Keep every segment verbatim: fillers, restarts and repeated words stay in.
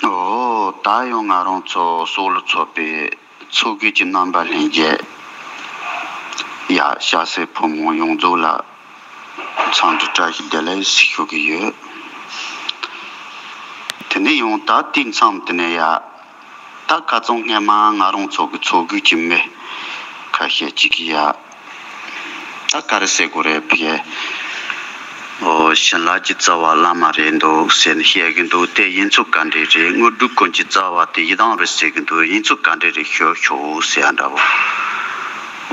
ཨོ། ད་ཡང་ང་རང་ཚོ་སོག་ལུ་ཚོགས་པའི་ཚོགས་སྒེར་གྱི་རྣམ་པ་ལྷན་རྒྱས། ཡ། ཤ་སའི་ཕོ་མོ་ཡོངས་རྫོགས་ལ་འཚམས་འདྲི་བཀྲ་ཤིས་བདེ་ལེགས་ཞུ་གི་ཡོད། དེ་ནས་ཡང་ད་དེ་མཚམས་དེ་ནས་ཡ། ད་ཁ་སང་སྔས་མ་ང་རང་ཚོ་གི་ཚོགས་སྒེར་གྱི་མི་ཁ་ཤས་ཅིག་གིས་ཡ། ད་ག་རེ་ཟེར་དགོས་རེད་ཕི། ཨོ། བྱིན་རླབས་ཀྱི་རྩ་བ་བླ་མ་རེད་འདུག་ཟེར་ནས་བཤད་གི་འདུག་དེ་ཡིན་ཚུལ་ག་འདྲས་རེད། དངོས་གྲུབ་ཀུན་གྱི་རྩ་བ་དེ་ཡི་དམ་རེད་ཟེར་གི་འདུག་ཡིན་ཚུལ་ག་འདྲས་རེད་ཤོད་ཤོག་ཟེར་ཡ་འདྲ་བོ།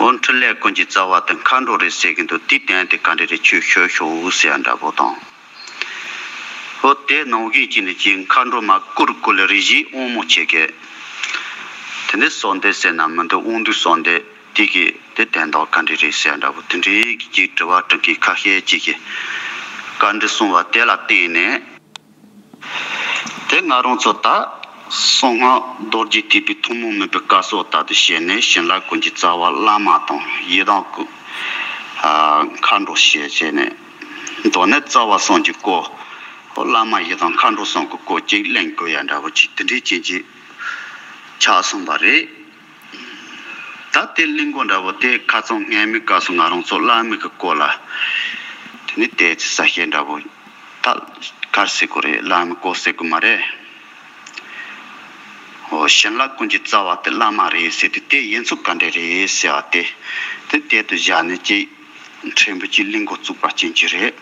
ཨོ། འཕྲིན་ལས་ཀུན་གྱི་རྩ་བ་དེ་མཁའ་འགྲོ་རེད་ཟེར་གི་འདུག་དེའི་དོན་དེ་ག་འདྲས་རེད་ཁྱོད་ཤོད་ཤོག་ཟེར་ཡ་འདྲ་བོ་དང་། ཨོ། དེ་ནང་བཞིན་གྱི་ནི་ཅིག་མཁའ་འགྲོ་མ་བསྐོར་བསྐོར་ལ་རིགས་བཞིའི་དབང་མོ་ཆེ་གེ། དེ་ནས་གསོལ་འདེབས་ཟེར་ན་མི་འདུག་དབང་འདུས་གསོལ་འདེབས་དེ་གི་དེ་དོན་དག་ག་འདྲས་རེད་ཟེར་འདྲ་བོ་དེ་འདྲའི་གི་ཅིག་དྲི་བ་དྲི་མཁན་ཁ་ཤས་ཅིག་གིས་བཀའ་འདྲི་གསུངས་པ་དེ་ལ་བརྟེན་ནས། དེ་ང་རང་ཚོ་ད་གསང་སྔགས་རྡོ་རྗེ་ཐེག་པའི་ཐུན་མོང་མིན་པའི་བཀའ་སྲོལ་ལྟར་དུ་བྱས་ནས་བྱིན་རླབས་ཀུན་གྱི་རྩ་བ་བླ་མ་དང་ཡི་དམ་སྐུ། ཨ། མཁའ་འགྲོ་ཞེས་བྱས་ནས། མདོར་ན་རྩ་བ་གསུམ་གྱི་སྐོར། བླ་མ་ཡི་དམ་མཁའ་འགྲོ་གསུམ་གྱི་སྐོར་ཅིག་གླེང་དགོས་ཡ་འདྲ་བོ་ཅིག་དེ་འདྲའི་རྐྱེན་གྱིས་ཆགས་སོང་བ་རེད། ད་དེ་གླེང་དགོས་འདྲ་བོ་དེ་ཁ་སང་སྔས་མའི་སྐབས་སུ་ང་རང་ཚོ་བླ་མའི་གི་སྐོར་ལ། དེ་ནི་དེ་ཚེ་ས་བཤད་འདྲ་བོ། ད་ག་རེ་ཟེར་དགོས་རེད། བླ་མའི་སྐོར་ཟེར་དགོས་མ་རེད། ཨོ། བྱིན་རླབས་ཀུན་གྱི་རྩ་བ་དེ་བླ་མ་རེད་ཟེར་དུས་དེ་ཡིན་ཚུལ་ག་འདྲས་རེད་ཟེར་བ་དེ། དེ་དེ་དུ་བཞག་ནས་ཅིག་ཕྲན་བུ་ཅིག་གླེང་འགོ་བཙུགས་པ་ཅན་གྱི་རེད།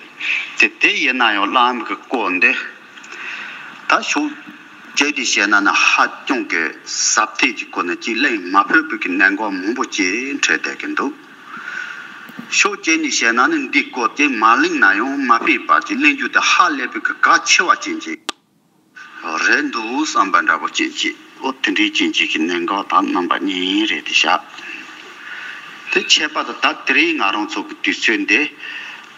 དེ་དེ་ཡིན་ན་ཡང་བླ་མའི་གི་སྐོར་འདི། ད་ཕྱོགས་གཅིག་ནས་བཤད་ན་ནི་ཧ་ཅང་གི་ཟབ་ཐེབས་ཀྱི་སྒོ་ནས་ཅིག་གླེང་མ་ཕོད་པའི་གི་གནད་འགག་མང་པོ་ཅིག་འཕྲད་བསྡད་ཀྱི་འདུག་ཕྱོགས་གཅིག་ནས་བཤད་ན་ནི་འདིའི་སྐོར་དེ་མ་གླེང་ན་ཡང་མ་ཕོད་པ་ཅིག་གླེང་རྒྱུ་དེ་ཧ་ལས་པའི་གི་གལ་ཆེ་བ་ཅན་ཅིག་རེད་འདུག་བསམ་པ་འདྲ་པོ་ཅན་ཅིག་ཨོ། དེ་འདྲའི་ཅན་ཅིག་གི་གནད་འགག་དང་རྣམ་པ་གཉིས་རེད་དེ་བཞག་དེ་ཁྱད་པར་དུ་ད་དེ་རིང་ང་རང་ཚོ་གི་དུས་ཚོད་འདི།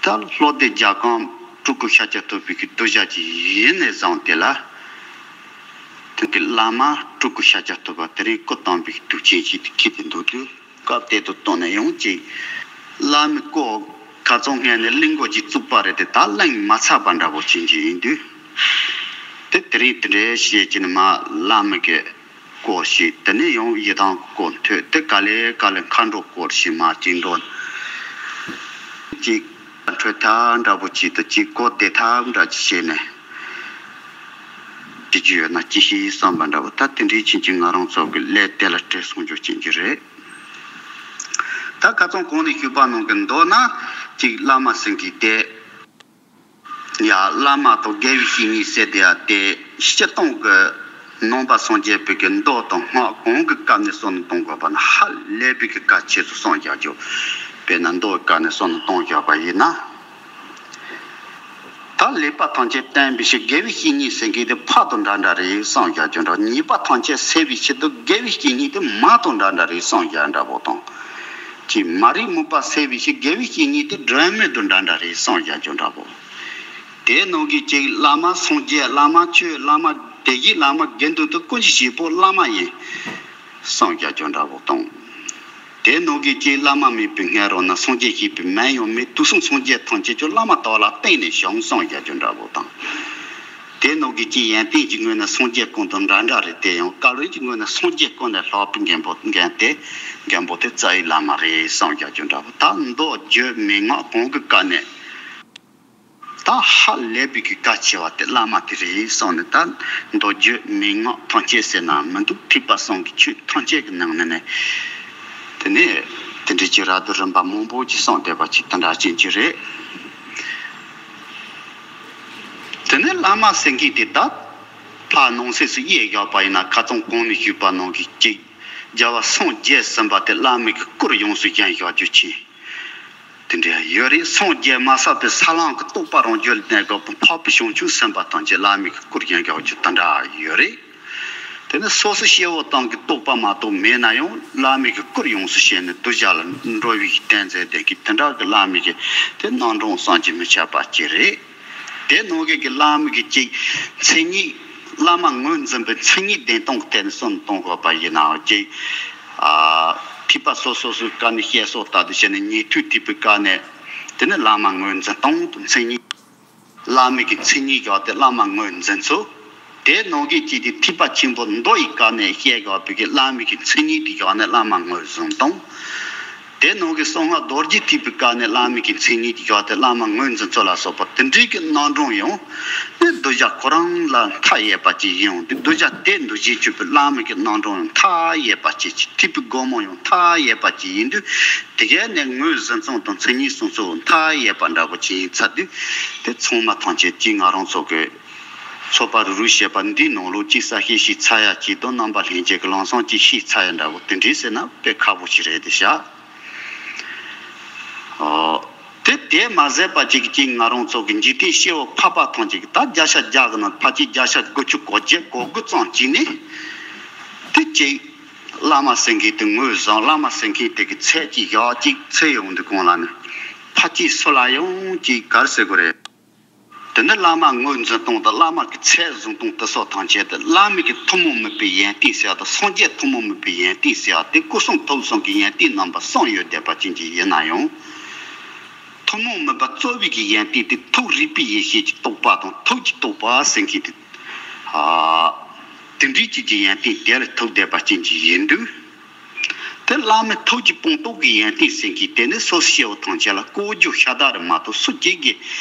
ད་ལྷོ་སྡེ་རྒྱལ་ཁམས་སྤྲུལ་སྐུ་ཤཱཀྱ་ཐུབ་པའི་གི་གདུལ་བྱ་ཅིག་ཡིན་ནས་བཟུང་སྟེ་ལ། དེང་གི་བླ་མ་སྤྲུལ་སྐུ་ཤཱཀྱ་ཐུབ་པ་དེ་རིང་སྐུ་བལྟམས་པའི་གི་དུས་ཆེན་ཞིག་ཏུ་འཁེལ་ཏེ་འདུག་དུས་སྐབས་དེ་དུ་བཏང་ནས་ཡང་ཅིག་བླ་མའི་སྐོར་ཁ་སང་སྔས་ནས་གླེང་འགོ་ཅིག་བཙུགས་པ་རེད་དེ་ད་གླེང་མ་ཚར་བ་འདྲ་པོ་ཅན་ཅིག་ཡིན་དུས། དེ་དེ་རིང་དེ་འདྲའི་བཤད་ཀྱི་ནི་མ་བླ་མའི་གི་སྐོར་ཞིག་དེ་ནས་ཡང་ཡི་དམ་སྐོར་ཐོས་དེ་ག་ལེ་ག་ལེ་མཁའ་འགྲོ་སྐོར་ཞིག་མ་གཅིག་འདོན། ཅིག་འཕྲོས་ཐབས་འདྲ་པོ་ཅིག་དང་ཅིག་གོ་བདེ་ཐབས་འདྲ་ཅིག་བྱས་ནས་བྱེད་རྒྱུ་ཡོད་ན་ཅི་ཤེས་བསམ་པ་འདྲ་པོ་ད་དེ་འདྲའི་ཕྱིན་ཅི་ང་རང་ཚོ་གི་ལས་དེ་ལ་བྲེལ་སོང་རྒྱུ་ཅན་གྱི་རེད། ད་ཁ་སང་གོང་ནས་ཞུས་པ་ནང་གི་མདོར་ན་ཅིག་བླ་མ་ཟེར་མཁན་དེ། ཡ། བླ་མ་དང་དགེ་བའི་བཤེས་གཉེན་ཟེར་དེ་ཡ་དེ་སྤྱིར་བཏང་གི་ནང་པ་སངས་རྒྱས་པའི་གི་མདོ་དང་སྔགས་གང་གི་སྐབས་ནས་བསམ་བློ་གཏོང་དགོས་པ་ན་ཧ་ལས་པའི་གི་གལ་ཆེ་སོ་གསུངས་བཞག་རྒྱུ། དཔེར་ན་མདོ་གི་སྐབས་ནས་བསམ་བློ་གཏོང་བཞག་པ་ཡིན་ན། ད་ལེགས་པ་ཐམས་ཅད་བསྟན་པའི་ཕྱིར་དགེ་བའི་བཤེས་གཉེན་ཟེར་མཁན་དེ་ཕག་དང་འདྲ་འདྲ་རེད་གསུངས་བཞག་རྒྱུ་འདྲ། ཉེས་པ་ཐམས་ཅད་སེལ་བའི་ཕྱིར་དུ་དགེ་བའི་བཤེས་གཉེན་དེ་མ་དང་འདྲ་འདྲ་རེད་གསུངས་བཞག་འདྲ་པོ་དང་། ཅིག་མ་རིག་མུན་པ་སེལ་བའི་ཕྱིར་དགེ་བའི་བཤེས་གཉེན་དེ་སྒྲོན་མེ་དང་འདྲ་འདྲ་རེད་གསུངས་བཞག་རྒྱུ་འདྲ་པོ། དེ་ནང་གི་ཅིག་བླ་མ་སངས་རྒྱས་བླ་མ་ཆོས་བླ་མ་དེ་བཞིན་བླ་མ་དགེ་འདུན་དུ་ཀུན་གྱི་བཞི་པོ་བླ་མ་ཡིན་གསུངས་བཞག་རྒྱུ་འདྲ་པོ་དང་། དེ་ནང་གི་ཅིག་བླ་མ་མེད་པའི་སྔ་རོལ་ན་སངས་རྒྱས་ཞེས་པའི་མིང་ཡང་མེད། དུས་གསུམ་སངས་རྒྱས་ཐམས་ཅད་ཀྱང་བླ་མ་ལྟ་བ་ལ་བརྟེན་ནས་བྱུང་གསུངས་བཞག་རྒྱུ་འདྲ་པོ་དང་། དེ་ནང་གི་ཅིག་ཡོན་ཏན་གྱི་ངོས་ནས་སངས་རྒྱས་ཀུན་དང་འདྲ་འདྲ་རེད་དེ་ཡང་སྐལ་བ་གྱི་ངོས་ནས་སངས་རྒྱས་ཀུན་ལས་ལྷག་པའི་མགོན་པོ་མགོན་དེ་མགོན་པོ་དེ་རྩ་བའི་བླ་མ་རེད་གསུངས་བཞག་རྒྱུ་འདྲ་པོ། ད་མདོ་རྒྱུད་མན་ངག་གང་གི་བཀའ་ནས་ད་ཧ་ལས་པའི་གི་གལ་ཆེ་བ་དེ་བླ་མ་དེ་རེད་གསུངས་ནས། ད་མདོ་རྒྱུད་མན་ངག་ཐམས་ཅད་ཟེར་ན་མི་འདུག་ཐེག་པ་གསུམ་གྱི་ཆོས་ཐམས་ཅད་ཀྱི་ནང་ནས་ནས་དེ་ནས་དེ་འདྲའི་ཅིག་ར་དུ་རིམ་པ་མང་པོ་ཅིག་གསུངས་བསྡད་པ་ཅིག་དེ་འདྲ་ཅན་ཅིག་རེད། དེ་ནས་བླ་མ་ཟེར་མཁན་དེ་ད་ཕར་ནང་གསེས་སུ་དབྱེ་བཞག་པ་ཡིན་ན་ཁ་སང་གོང་ནས་ཞུས་པ་ནང་གི་གཅིག་རྒྱལ་བ་སངས་རྒྱས་ཟིན་པ་དེ་བླ་མའི་གི་སྐུར་ཡོངས་སུ་བཞེངས་བཞག་རྒྱུ་ཅན་དེ་འདྲ་ཡོད་རེད། སངས་རྒྱས་མ་ཟིན་པའི་ས་ལམ་གྱི་རྟོགས་པ་རང་རྒྱུད་ལ་གནས་དགོས་པ་འཕགས་པའི་བྱང་ཆུབ་སེམས་དཔའ་ཐམས་ཅད་བླ་མའི་གི་སྐུར་བཞེངས་བཞག་རྒྱུ་དེ་འདྲ་ཡོད་རེད། དེ་ནས་སོ་སོ་སྐྱེ་བོ་ཐམས་ཀྱི་རྟོགས་པ་མ་གཏོགས་མེད་ན་ཡང་བླ་མའི་གི་སྐུར་ཡོངས་སུ་བཞེངས་ནས་གདུལ་བྱ་ལ་འགྲོ་བའི་གཏན་མཛད་དེ་གི་དེ་འདྲ་གི་བླ་མའི་གི་དེ་རྣམ་གྲངས་བསམ་གྱིས་མི་ཁྱབ་པ་ཅིག་རེད། དེ་ནང་གི་གི་བླ་མའི་གི་ཅིག་མཚན་ཉིད་བླ་མ་ངོས་འཛིན་པའི་མཚན་ཉིད་བདེན་སྟོང་གི་ཐད་ནས་བསམ་བློ་གཏོང་དགོས་པ་ཡིན་ནའང་ཅིག་ཨ་ཐེག་པ་སོ་སོ་སོའི་བཀའ་ནས་བཤད་སྲོལ་ལྟར་དུ་བྱས་ནས་ཉན་ཐོས་ཐེག་པའི་བཀའ་ནས་དེ་ནས་བླ་མ་ངོས་འཛིན་སྟངས་དང་མཚན་ཉིད། བླ་མའི་གི་མཚན་ཉིད་བཞག་སྟེ་བླ་མ་ངོས་འཛིན་ཚུལ། དེ་ནང་གི་ཅིག་དེ་ཐེག་པ་ཆེན་པོ་མདོ་ཡི་སྐབས་ནས་བཤད་དགོས་པའི་གི་བླ་མའི་གི་མཚན་ཉིད་དེ་བཞག་ནས་བླ་མ་ངོས་བཟུང་དང་། དེ་ནང་གི་གསང་སྔགས་རྡོ་རྗེ་ཐེག་པའི་སྐབས་ནས་བླ་མའི་གི་མཚན་ཉིད་དེ་བཞག་སྟེ་བླ་མ་ངོས་འཛིན་ཚུལ་ལ་སོགས་པ་དེ་འདྲའི་གི་རྣམ་གྲངས་ཡང་ནི་གདུལ་བྱ་ཁོ་རང་ལ་མཐའ་ཡས་པ་ཅིག་ཡིན་ཡང་དེ་གདུལ་བྱ་དེ་འདུལ་བྱེད་སྤྱོད་པའི་བླ་མའི་གི་རྣམ་གྲངས་ཡང་མཐའ་ཡས་པ་ཅིག་ཅིག་ཐེག་པའི་སྒོ་མོ་ཡང་མཐའ་ཡས་པ་ཅིག་ཡིན་དུས། དེ་གས་ནས་ངོས་འཛིན་ཚུལ་དང་མཚན་ཉིད་གསུང་ཚུལ་མཐའ་ཡས་པ་འདྲ་པོ་ཅིག་ཡིན་ཚར་དུས། དེ་ཚང་མ་ཐམས་ཅད་ཀྱིས་ང་རང་ཚོ་གི་ཚོགས་པ་རུ་རུ་བྱེད་པ་འདིའི་ནང་ལོགས་ཀྱི་གསལ་བཤད་ཞིག་ཚར་ཡ་ཅིག་དང་རྣམ་པ་ལྷན་རྒྱས་ཀྱི་ལམ་སང་ཅིག་ཤེས་ཚར་ཡ་འདྲ་པོ་དེ་འདྲའི་ཟེར་ན་དཔེ་ཁག་པོ་ཞིག་རེད་དེ་བཞག་ཨོ། དེ་དེ་མ་ཟད་པ་ཅིག་ཅིག་ང་རང་ཚོ་གི་འཇིག་རྟེན་སྐྱེ་བོ་འཕགས་པ་ཐམས་ཅད་ཀྱི་ད་བརྒྱ་ཆ་བརྒྱ་གི་ནང་ཕལ་ཆེར་བརྒྱ་ཆ་དགུ་བཅུ་གོ་བརྒྱད་གོ་དགུ་ཙམ་ཅིག་ནི་དེ་ཅིག་བླ་མ་ཟེར་མཁན་དེ་ངོས་བཟུང་བླ་མ་ཟེར་མཁན་དེ་གི་ཚད་ཅིག་ཡག་ཅིག་ཚད་ཡོང་དུས་གོང་ལ་ནི་ཕལ་ཆེར་སུ་ལ་ཡང་ཅིག་ག་རེ་ཟེར་དགོས་རེད། དེ་ནི་བླ་མ་ངོས་འཛིན་སྟངས་དང་བླ་མ་གི་ཚད་བཟུང་སྟངས་དེ་སོགས་ཐམས་ཅད་དེ་བླ་མ་གི་ཐུན་མོང་མིན་པའི་ཡོན་ཏན་ཟེར་ཡ་དང་སངས་རྒྱས་ཐུན་མོང་མིན་པའི་ཡོན་ཏན་ཟེར་ཡ་དེ་སྐུ་གསུང་ཐུགས་གསུམ་གྱི་ཡོན་ཏན་རྣམ་པ་གསུམ་ཡོད་བསྡད་པ་ཅན་ཅིག་ཡིན་ན་ཡང་། ཐུན་མོང་མིན་པ་རྩོལ་བའི་གི་ཡོན་ཏན་དེ་ཐུགས་རིག་པའི་ཡེ་ཤེས་ཀྱི་རྟོགས་པ་དང་ཐུགས་ཀྱི་རྟོགས་པ་ཟེར་མཁན་དེ། ཨ། དེ་འདྲའི་ཅིག་གི་ཡོན་ཏན་དེ་ལ་ཐུག་བསྡད་པ་ཅན་ཅིག་ཡིན་དུས། དེ་བླ་མའི་ཐུགས་ཀྱི་སྤངས་རྟོགས་ཀྱི་ཡོན་ཏན་ཟེར་མཁན་དེ་ནི་སོ་སོ་སྐྱེ་བོ་ཐམས་ཅད་ལ་བཀོལ་རྒྱུ་ཤ་སྟག་རེད་མ་གཏོགས་སུ་གཅིག་གིས་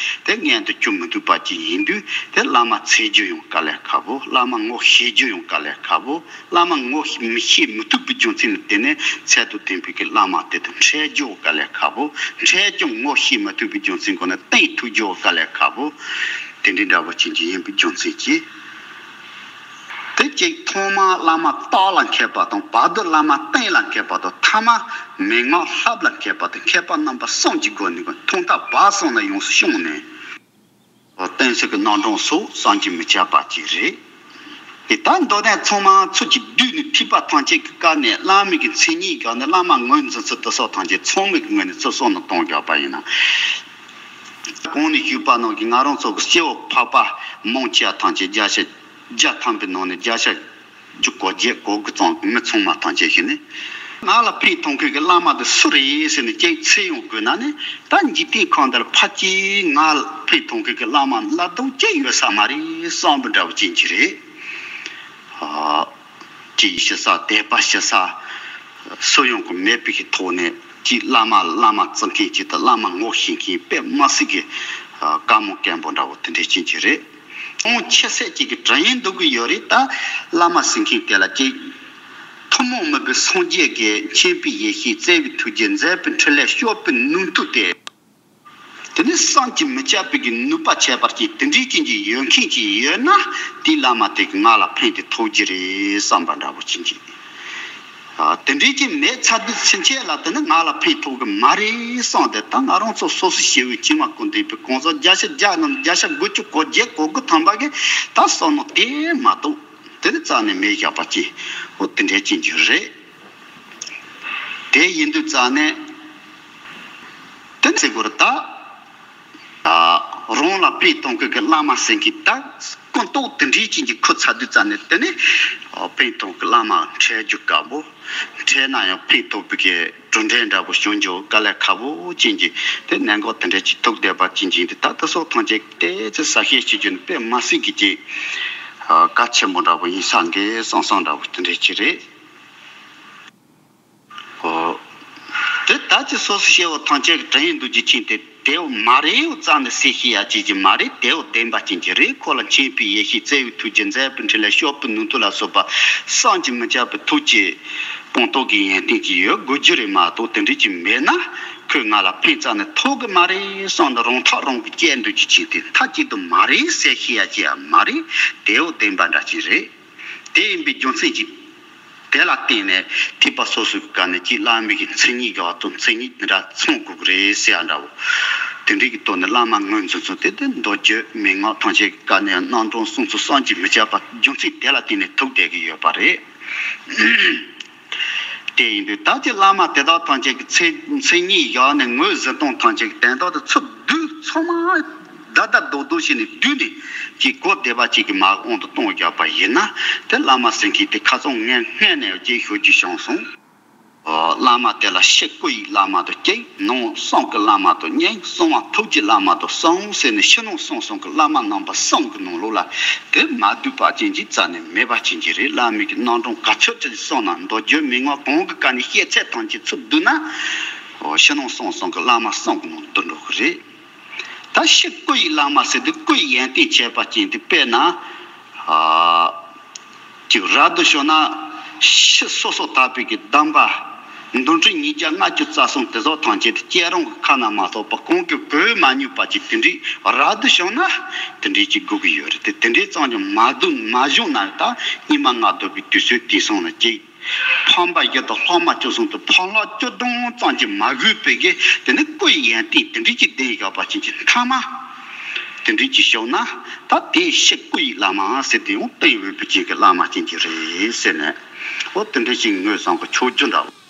དེ་མངོན་དུ་གྱུར་མི་ཐུབ་པ་ཅིག་ཡིན་དུས། དེ་བླ་མ་འཚོལ་རྒྱུ་ཡང་དཀའ་ལས་ཁག་པོ། བླ་མ་ངོ་ཤེས་རྒྱུ་ཡང་དཀའ་ལས་ཁག་པོ། བླ་མ་ངོ་མི་ཤེས་མི་ཐུབ་པའི་རྒྱུ་མཚན་ལ་བརྟེན་ནས་ཚད་དུ་ལྡན་པའི་གི་བླ་མ་དེ་དང་འཕྲད་རྒྱུ་དཀའ་ལས་ཁག་པོ། འཕྲད་ཀྱང་ངོ་ཤེས་མི་ཐུབ་པའི་རྒྱུ་མཚན་སྒོ་ནས་བསྟེན་ཐུབ་རྒྱུ་དཀའ་ལས་ཁག་པོ། དེ་འདྲའི་འདྲ་པོ་ཅན་ཅིག་ཡིན་པའི་རྒྱུ་མཚན་གྱིས། དེ་གཅིག་ཐོག་མར་བླ་མ་བཏགས་ལ་མཁས་པ་དང་བར་དུ་བླ་མ་བསྟེན་ལ་མཁས་པ་དང་ཐ་མ་མན་ངག་བསླབ་ལ་མཁས་པ་དང་མཁས་པ་རྣམ་པ་གསུམ་གྱི་སྒོ་ནས་ཐོག་མཐའ་བར་གསུམ་ལ་ཡོངས་སུ་བྱུང་ནས། བསྟེན་ཚུལ་གྱི་རྣམ་གྲངས་སོགས་བསམ་གྱིས་མི་ཁྱབ་པ་ཅིག་རེད། དེ་ལྟར་མདོ་དོན་ཚང་མ་ཚུལ་གྱིས་བསྡུས་ནས་ཐེག་པ་ཐམས་ཅད་ཀྱི་བཀའ་ནས་བླ་མའི་གི་མཚན་ཉིད་བཞག་ནས་བླ་མ་ངོས་འཛིན་ཚུལ་དེ་སོགས་ཐམས་ཅད་ཚང་མའི་གི་ངོས་ནས་ཚུར་གསུངས་ནས་གཏོང་བཞག་པ་ཡིན་ན། གོང་ནས་ཞུས་པ་ནང་གི་ང་རང་ཚོ་གི་སྐྱེ་བོ་འཕགས་པ་མང་ཆེ་བ་ཐམས་ཅད་བརྒྱ་ཆ་བརྒྱ་ཐམ་པའི་ནང་ནས་བརྒྱ་ཆ་བཅུ་གོ་བརྒྱད་གོ་དགུ་ཙམ་གྱི་མི་ཚང་མ་ཐམས་ཅད་ཞིག་ནི། ང་ལ་ཕན་ཐོགས་མཁན་གྱི་བླ་མ་དེ་སུ་རེད་ཟེར་ནས་ཅིག་འཚོལ་ཡོང་དགོས་ན་ནི། ད་འཇིག་རྟེན་ཁམས་འདིར་ཕལ་ཆེར་ང་ལ་ཕན་ཐོགས་མཁན་གྱི་བླ་མ་ལབ་རྡོག་གཅིག་ཡོད་ས་མ་རེད་བསམ་པ་འདྲ་བོ་ཅན་ཅིག་རེད། ཨ། ཅིག་ཞུ་ས་དད་པ་ཞུ་ས་སུ་ཡོང་གི་མེད་པའི་གི་ཐོག་ནས་ཅིག་བླ་མ་བླ་མ་བརྩི་མཁན་ཅིག་དང་བླ་མ་ངོ་ཤེས་མཁན་དཔེ་མི་སྲིད་ཀྱི་ཨ་དཀའ་མོ་སྐད་འབོད་འདྲ་བོ་དེ་འདྲ་ཅན་ཅིག་རེད། ཁོང་ཁྱད་གསད་ཅིག་གི་དྲན་ཡིན་འདུག་གི་ཡོད་རེད། ད་བླ་མ་ཟེར་མཁན་དེ་ལ་ཅིག་ཐུན་མོང་མིན་པའི་སངས་རྒྱས་ཀྱི་མཁྱེན་པའི་ཡེ་ཤེས་བརྩེ་བའི་ཐུགས་རྗེ་མཛད་པའི་འཕྲིན་ལས་སྐྱོབ་པའི་ནུས་མཐུ་དེ། དེ་ནི་བསམ་གྱིས་མི་ཁྱབ་པའི་གི་ནུས་པ་ཁྱད་པར་གྱི་དེ་འདྲའི་ཅན་གྱི་ཡོད་མཁན་ཅིག་ཡོད་ན། དེའི་བླ་མ་དེ་གི་ང་ལ་ཕན་དེ་ཐོགས་ཀྱི་རེད་བསམ་པ་འདྲ་བོ་ཅན་ཅིག་ཨ། དེ་འདྲའི་ཅིག་མེད་ཚར་དུས་ཕྱིན་ཆད་ལ་དེ་ནི་ང་ལ་ཕན་ཐོགས་གི་མ་རེད་བསམ་སྟེ། ད་ང་རང་ཚོ་སོ་སོ་སྐྱེ་བོའི་ཁྱིམ་མ་ཀུན་འདུས་པའི་གང་ཟག་བརྒྱ་ཆ་བརྒྱ་ནང་བརྒྱ་ཆ་དགུ་བཅུ་གོ་བརྒྱད་གོ་དགུ་ཐམ་པ་གིས་ད་བསམ་མནོ་དེ་མ་གཏོགས་དེ་ནི་རྩ་ནས་མེད་བཞག་པ་ཅིག་འོ་དེ་འདྲའི་ཅན་ཅིག་རེད། དེ་ཡིན་དུས་རྩ་ནས་དེ་ནི་ཟེར་དགོས་རེད་ད། ཨ། རང་ལ་ཕན་ཐོགས་མཁན་གྱི་བླ་མ་ཟེར་མཁན་ད་ཀུན་རྟོག་དེ་འདྲའི་ཅན་གྱི་ཁུར་ཚར་དུས་རྩ་ནས་དེ་ནི་ཨ་ཕན་ཐོགས་ཀྱི་བླ་མ་འཕྲད་རྒྱུ་དཀའ་པོ། འཕྲད་ན་ཡང་ཕན་ཐོགས་པའི་གི་གྲུབ་འབྲས་འདྲ་པོ་བྱུང་རྒྱུ་དཀའ་ལས་ཁག་པོ་ཅན་གྱི་དེ་གནད་འགག་དེ་འདྲ་ཅིག་ཐུག་བསྡད་པ་ཅན་གྱི་དེ་ད་ལྟ་སོགས་ཐམས་ཅད་དེ་ཚོ་གསལ་བཤད་བྱེད་རྒྱུ་ནི་དཔེ་མི་སྲིད་ཀྱི་ཅིག་ཨ་གལ་ཆེན་པོ་འདྲ་པོ་ཡིན་ས་འདྲ་བསམ་བསམ་འདྲ་པོ་དེ་འདྲ་ཅིག་རེད། ཨོ། དེ་ལྟར་གྱི་སོ་སོ་སྐྱེ་བོ་ཐམས་ཅད་ཀྱི་དྲན་ཡིན་འདུག་རྒྱུ་ཅན་དེ་དེའོ་མ་རེད་འོ་རྩ་ནས་ཟེར་ཤེས་ཡ་ཅིག་ཅིག་མ་རེད། དེའོ་བདེན་པ་ཅན་གྱི་རེད། ཁོ་ལ་མཁྱེན་པའི་ཡེ་ཤེས་བརྩེ་བའི་ཐུགས་རྗེ་མཛད་པའི་འཕྲིན་ལས་སྐྱོབ་པའི་ནུས་མཐུ་ལ་སོགས་པ་བསམ་གྱིས་མི་ཁྱབ་པའི་ཐུགས་ཀྱི་སྤངས་རྟོགས་ཀྱི་ཡོན་ཏན་ཅིག་ཡོད་དགོས་རྒྱུ་རེད་མ་གཏོགས་དེ་འདྲ་ཅིག་མེད་ན་ཁོས་ང་ལ་ཕན་རྩ་ནས་ཐོགས་གི་མ་རེད་བསམ་ནས་རང་ཐག་རང་གིས་བཅད་འདུག་རྒྱུ་ཅན་དེ་མཐའ་གཅིག་ཏུ་མ་རེད་ཟེར་ཤེས་ཡ་ཅིག་ཡང་མ་རེད། དེའོ་བདེན་པ་འདྲ་ཅིག་རེད། དེ་ཡིན་པའི་རྒྱུ་མཚན་གྱིས་དེ་ལ་བརྟེན་ནས་ཐེག་པ་སོ་སོའི་སྐབས་ནས་ཀྱི་བླ་མའི་གི་མཚན་ཉིད་ཀྱི་འོག་ཏུ་མཚན་ཉིད་འདི་འདྲ་ཚང་དགོས་ཀྱི་རེད་ཟེར་ཡ་འདྲ་བོ། དེ་འདྲའི་གི་ཐོག་ནས་བླ་མ་ངོས་འཛིན་ཚུལ་དེ་དེ་མདོ་རྒྱུད་མན་ངག་ཐམས་ཅད་ཀྱི་སྐབས་ནས་རྣམ་གྲངས་གསུམ་ཚོ་བསམ་གྱིས་མི་ཁྱབ་པ་རྒྱུ་མཚན་དེ་ལ་བརྟེན་ནས་ཐུག་བསྡད་ཀྱི་ཡོད་པ་རེད། དེ་ཡིན་དུས་ད་ཀྱི་བླ་མ་དེ་དག་ཐམས་ཅད་ཀྱི་མཚན་མཚན་ཉིད་བཞག་ནས་ངོས་འཛིན་སྟངས་ཐམས་ཅད་ཀྱི་དོན་དག་དེ་ཚུར་བསྡུས་ཚང་མ་བརྡ་བརྡ་རྡོག་རྡོག་བྱས་ནས་བསྡུས་ནས་ཀྱི་གོ་བདེ་བ་ཅིག་གི་མ་དབང་དུ་གཏོང་བཞག་པ་ཡིན་ན་དེ་བླ་མ་ཟེར་མཁན་དེ་ཁ་སང་ངས་སྔས་ནས་ཀྱི་ཞུ་རྒྱུ་བྱུང་སོང་། བླ་མ་དེ་ལ་ཕྱི་སྐུ་ཡི་བླ་མ་དུ་གཅིག། ནང་གསང་གི་བླ་མ་དུ་གཉིས། གསང་བ་ཐུགས་ཀྱི་བླ་མ་དུ་གསུམ་ཟེར་ནས་ཕྱི་ནང་གསང་གསུམ་གྱི་བླ་མ་རྣམ་པ་གསུམ་གྱི་ནང་ལོགས་ལ། དེ་མ་བསྡུས་པ་ཅན་གྱི་རྩ་ནས་མེད་པ་ཅན་གྱི་རེད། བླ་མའི་གི་རྣམ་གྲངས་ག་ཚོད་ཅིག་གསུངས་ན་མདོ་རྒྱུད་མན་ངག་གང་གི་བཀའ་ནས་བཤད་ཚད་ཐམས་ཅད་ཚུར་བསྡུས་ན། ཕྱི་ནང་གསང་གསུམ་གྱི་བླ་མ་གསུམ་གྱི་ནང་བསྡུ་འགྲོ་གི་རེད། ད་ཕྱི་སྐུ་ཡི་བླ་མ་ཟེར་དུས་སྐུ་ཡི་ཡོན་ཏན་བྱས་པ་ཅན་དེ། དཔེར་ན། ཨ། ཅིག་རབ་ཏུ་བྱུང་ན་ཕྱི་སོ་སོ་དག་པའི་གི་གདམས་པ། འདུལ་ཁྲིད་ཉིས་བརྒྱ་ལྔ་བཅུ་རྩ་གསུམ་དེ་ཚོ་ཐམས་ཅད་དེ་སྐྱེ་རང་གི་ཁ་ན་མ་ཐོ་བ་གང་གིས་གོ་མ་མྱོང་པ་ཅིག་དེ་འདྲའི་རབ་ཏུ་བྱུང་ན་དེ་འདྲའི་ཅིག་དགོས་ཀྱི་ཡོད་རེད་དེ། དེ་འདྲའི་ཙམ་གྱིས་མ་བསྡུས་མ་བྱུང་ན། ད་སྙིགས་མ་ལྔ་བདོ་བའི་དུས་ཚོད་དེང་སང་ལ་ཅིག་ཕམ་པ་བཞི་དང་ལྷག་མ་བཅུ་གསུམ་དང་ཕམ་ལྷག་བཅུ་བདུན་ཙམ་གྱིས་མ་གོས་པའི་གི་དེ་ནི་སྐུ་ཡི་ཡོན་ཏན་དེ་འདྲའི་ཅིག་ལྡན་ཡོད་པ་ཅན་གྱི་ཐ་མ་དེ་འདྲའི་ཅིག་བྱུང་ན། ད་དེ་ཕྱི་སྐུ་ཡི་བླ་མ་ཟེར་དེ་ཡང་སྟེང་འོས་པའི་ཅན་གྱི་བླ་མ་ཅན་གྱི་རེད་ཟེར་ནས། འོ་དེ་འདྲའི་ཅིག་ངོས་བཟུང་གི་ཆོས་རྒྱུ་འདྲ་བོ།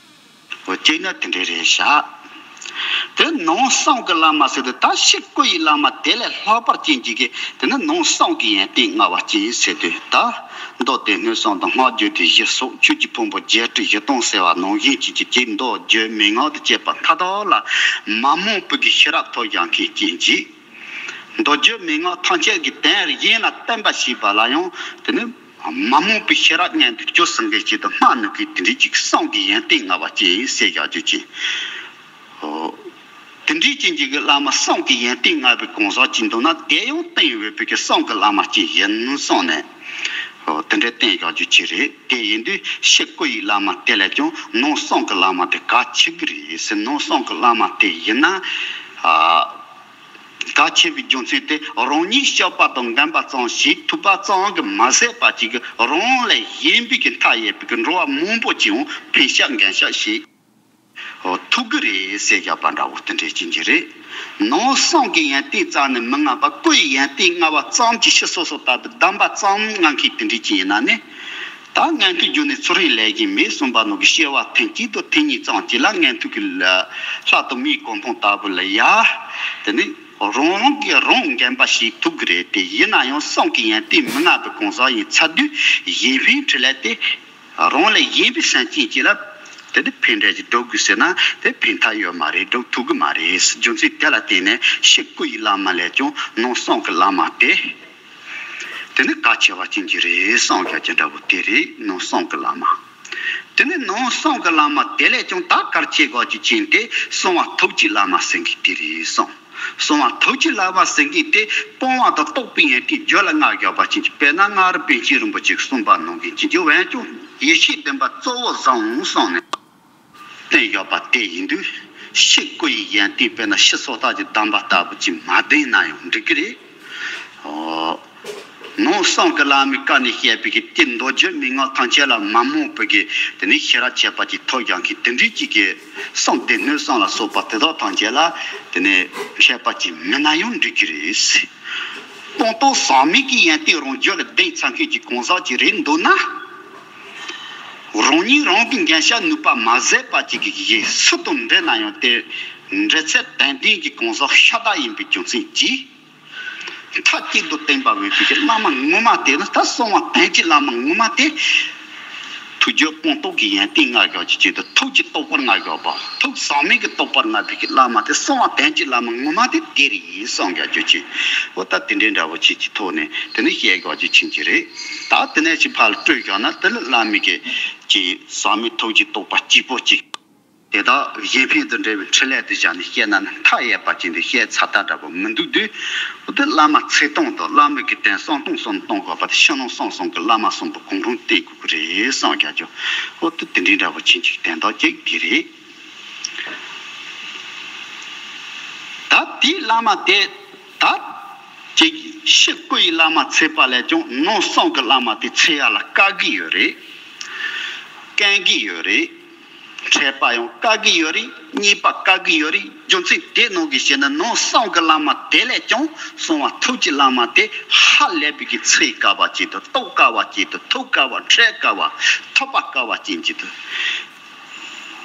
འོ་གཅིག་ན་དེ་འདྲའི་རེད་བཞག་དེ་ནང་གསང་གི་བླ་མ་ཟེར་དུས་ད་ཕྱི་སྐུ་ཡི་བླ་མ་དེ་ལས་ལྷག་པར་ཅན་གྱི་གི་དེ་ནི་ནང་གསང་གི་ཡོན་ཏན་མངའ་བ་ཅན་ཟེར་དུས། ད་མདོ་སྡེ་སྣོད་གསུམ་དང་སྔགས་རྒྱུད་སྡེ་བཞི་སོགས་ཆོས་ཀྱི་ཕུང་པོ་བརྒྱད་ཁྲི་བཞི་སྟོང་ཟེར་བ་ནང་བཞིན་གྱི་ཅིག་མདོ་རྒྱུད་མན་ངག་དང་བཅས་པ་མཐའ་དག་ལ་མ་རྨོངས་པའི་གི་ཤེས་རབ་ཐོབ་ཡག་མཁན་ཅན་གྱི། མདོ་རྒྱུད་མན་ངག་ཐམས་ཅད་ཀྱི་དོན་གཞན་ལ་བསྟན་པ་ཞེས་པ་ལ་ཡང་དེ་ནི་མ་རྨོངས་པའི་ཤེས་རབ་སྔོན་དུ་བསྐྱེད་ཟིན་མཁན་ཅིག་ཏུ་སྨྲ་ནུས་མཁན་དེ་འདྲའི་ཅིག་གསང་གི་ཡོན་ཏན་མངའ་བ་ཅན་ཟེར་བཞག་རྒྱུ་ཅན། འོ། དེ་འདྲའི་ཅན་གྱི་གི་བླ་མ་གསང་གི་ཡོན་ཏན་མངའ་བའི་གང་ཟག་ཅིག་འདུག་ན། དེ་ཡང་སྟེང་འོས་པའི་གི་གསང་གི་བླ་མ་ཅིག་ཡིན་གསུངས་ནས། འོ་དེ་འདྲའི་བསྟན་བཞག་རྒྱུ་ཅིག་རེད། དེ་ཡིན་དུས་ཕྱི་སྐུ་ཡི་བླ་མ་དེ་ལས་ཀྱང་ནང་གསང་གི་བླ་མ་དེ་གལ་ཆེ་གི་རེད་ཟེར། ནང་གསང་གི་བླ་མ་དེ་ཡིན་ན། ཨ། གལ་ཆེ་བའི་རྒྱུ་མཚན་དེ་རང་ཉིད་སྐྱོབ་པ་དང་འགན་པ་ཙམ་ཞིག་ཐུབ་པ་ཙམ་གྱིས་མ་ཟད་པ་ཅིག་གི་རང་ལས་གཞན་པའི་གི་མཐའ་ཡས་པའི་གི་འགྲོ་བ་མང་པོ་ཅིག་ཡང་ཕན་ཤག་འགན་ཤག་ཞིག་ཐུབ་ཀྱི་རེད་ཟེར་བཞག་པ་འདྲ་བོ་དེ་འདྲའི་ཅན་གྱི་རེད། ནང་གསང་གི་ཡོན་ཏན་རྩ་ནས་མི་མངའ་བ། སྐུ་ཡི་ཡོན་ཏན་མངའ་བ་ཙམ་གྱིས་ཕྱི་སོ་སོ་ལྟ་བུའི་གདམས་པ་ཙམ་མངའ་མཁན་དེ་འདྲའི་ཅན་ཡིན་ན་ནི། ད་ངན་ཐོས་རྒྱུ་ནི་ཚུལ་ཁྲིམས་ལས་གཞན་མེད་གསུངས་པ་ནང་གི་སྐྱེ་བ་ཐེངས་གཅིག་དང་ཐེངས་གཉིས་ཙམ་གཅིག་ལ་ངན་ཐོས་ཀྱི་ལྷ་དང་མིའི་གོ་འཕང་ལྟ་བུ་ལ་ཡ། དེ་ནི་རང་རང་གིས་རང་འགན་པ་ཞིག་ཐུབ་ཀྱི་རེད་དེ། ཡིན་ན་ཡང་གསང་གི་ཡོན་ཏན་མི་མངའ་བའི་གང་ཟག་ཡིན་ཚར་དུས་གཞན་ཕན་འཕྲིན་ལས་དེ། རང་ལས་གཞན་པའི་སེམས་ཅན་གཅིག་ལ་དེ་ནི་ཕན་འབྲས་ཅིག་སྒྲུབ་དགོས་ཟེར་ན་དེ་ཕན་ཐབས་ཡོད་མ་རེད། སྒྲུབ་ཐུབ་ཀྱི་མ་རེད། རྒྱུ་མཚན་དེ་ལ་བརྟེན་ནས་ཕྱི་སྐུ་ཡི་བླ་མ་ལས་ཀྱང་ནང་གསང་གི་བླ་མ་དེ། དེ་ནི་གལ་ཆེ་བ་ཅན་གྱི་རེད་གསུངས་རྒྱག་རྒྱུ་འདྲ་བོ་དེ་རེད། ནང་གསང་གི་བླ་མ། དེ་ནི་ནང་གསང་གི་བླ་མ་དེ་ལས་ཀྱང་ད་གལ་ཆེ་དགོས་རྒྱུ་ཅན་དེ་གསང་བ་ཐུགས་ཀྱི་བླ་མ་ཟེར་མཁན་དེ་རེད་གསུངས། གསང་བ་ཐུགས་ཀྱི་བླ་མ་ཟེར་མཁན་དེ་སྤོང་བ་དང་རྟོགས་པའི་ཡོན་ཏན་རྒྱུད་ལ་མངའ་བཞག་པ་ཅན་གྱི། དཔེར་ན་སྔགས་རིག་པཎ་ཆེན་རིན་པོ་ཆེས་གསུངས་པ་ནང་བཞིན་གྱི་རྒྱུ་བས་ཀྱང་ཡེ་ཤེས་ལྡན་པ་གཙོ་བོར་བཟུང་གསུངས་ནས། བསྟན་ཡོད་པ་དེ་ཡིན་དུས་ཕྱི་སྐུ་ཡི་ཡོན་ཏན་དཔེར་ན་ཕྱི་སོ་ཐར་གྱི་གདམས་པ་ལྟ་བུ་ཅིག་མ་ལྡན་ན་ཡང་འགྲིག་གི་རེད། ཨོ། ནང་གསང་གི་བླ་མའི་བཀའ་ནས་བཤད་པའི་གི་དེ་མདོ་རྒྱུད་མན་ངག་ཐམས་ཅད་ལ་མ་རྨོངས་པའི་གི་དེ་ནས་ཤེས་རབ་འཆད་པ་ཅིག་ཐོབ་ཡག་གི་དེ་འདྲའི་ཅིག་གི་གསང་སྡེ་སྣོད་གསུམ་ལ་སོགས་པ་དེ་དག་ཐམས་ཅད་ལ་དེ་ནས་མཁས་པ་ཅིག་མིན་ན་ཡང་འགྲིག་གི་རེད། སྤངས་རྟོགས་ཟག་མེད་ཀྱི་ཡོན་ཏན་རང་རྒྱུད་ལ་ལྡན་ཚར་མཁན་གྱི་གང་ཟག་ཅིག་རེད་འདུག་ན། རང་ཉིད་རང་གི་འགན་བཞག་ནུས་པ་མ་ཟད་པ་ཅིག་གིས་སུ་དང་འབྲེལ་ན་ཡང་དེ་འབྲེལ་ཚད་དོན་ལྡན་གྱི་གང་ཟག་ཤ་སྟག་ཡིན་པའི་རྒྱུ་མཚན་གྱིས། མཐའ་གཅིག་ཏུ་བསྟན་པ་འོས་པའི་གི་བླ་མ་ངོ་མ་དེ་ནི་ད་གསང་བ་དོན་གྱི་བླ་མ་ངོ་མ་དེ། ཐུགས་རྒྱུད་སྤངས་རྟོགས་ཀྱི་ཡོན་ཏན་མངའ་བཞག་ཅིག་ཅིག་ཏུ་ཐུགས་ཀྱི་རྟོགས་པར་མངའ་བཞག་པ། ཐུགས་ཟག་མེད་ཀྱི་རྟོགས་པར་མངའ་བའི་གི་བླ་མ་དེ་གསང་བ་དོན་གྱི་བླ་མ་ངོ་མ་དེ་དེ་རེད་གསུངས་རྒྱག་རྒྱུ་ཅིག་འོ་ད་དེ་འདྲའི་འདྲ་བོ་ཅིག་གི་ཐོག་ནས་དེ་ནི་བཤད་དགོས་རྒྱུ་ཅན་གྱི་རེད། ད་དེ་ནས་ཅིག་ཕར་ལ་སྤྲོད་བཞག་ན་དེ་ལ་བླ་མའི་གི་ཅིག་ཟག་མེད་ཐུགས་ཀྱི་རྟོགས་པ་གཅིག་པོ་ཅིག་དེ་དག་གཞན་ཕན་དུ་འབྲེལ་བའི་འཕྲིན་ལས་དུ་བཞག་ནས་བཤད་ན་ནི་མཐའ་ཡས་པ་ཅན་དུ་བཤད་ཚར་ཐབས་འདྲ་པོ་མི་འདུག་དུས། འོ་དེ་བླ་མ་ཚིག་སྟོང་དང་བླ་མའི་གི་དོན་གསང་སྟོང་གསུམ་གཏོང་དགོས་པ་དེ་ཕྱི་ནང་གསང་གསུམ་གྱི་བླ་མ་གསུམ་པོ་གང་རུང་བསྟེན་དགོས་ཀྱི་རེད་གསུངས་རྒྱག་རྒྱུ། འོ་དེ་དེ་འདྲའི་འདྲ་པོ་ཅན་གྱི་དོན་དག་ཅིག་དེ་རེད། ད་དེའི་བླ་མ་དེ་ད་ཅིག་ཕྱི་སྐུ་ཡི་བླ་མ་འཚོལ་པ་ལས་ཀྱང་ནང་གསང་གི་བླ་མ་དེ་འཚོལ་ཡ་ལ་དཀའ་གི་ཡོད་རེད། དཀོན་གི་ཡོད་རེད། འཕྲད་པ་ཡང་དཀའ་གི་ཡོད་རེད། རྙེད་པ་དཀའ་གི་ཡོད་རེད། རྒྱུ་མཚན་དེ་ནང་གི་བཤད་ན་ནང་གསང་གི་བླ་མ་དེ་ལས་ཀྱང་གསང་བ་ཐུགས་ཀྱི་བླ་མ་དེ་ཧ་ལས་པའི་གི་འཚོལ་དཀའ་བ་ཅིག་དང་རྟོགས་དཀའ་བ་ཅིག་དང་ཐུག་དཀའ་བ་འཕྲད་དཀའ་བ་ཐོབ་པ་དཀའ་བ་ཅན་ཅིག་དང་།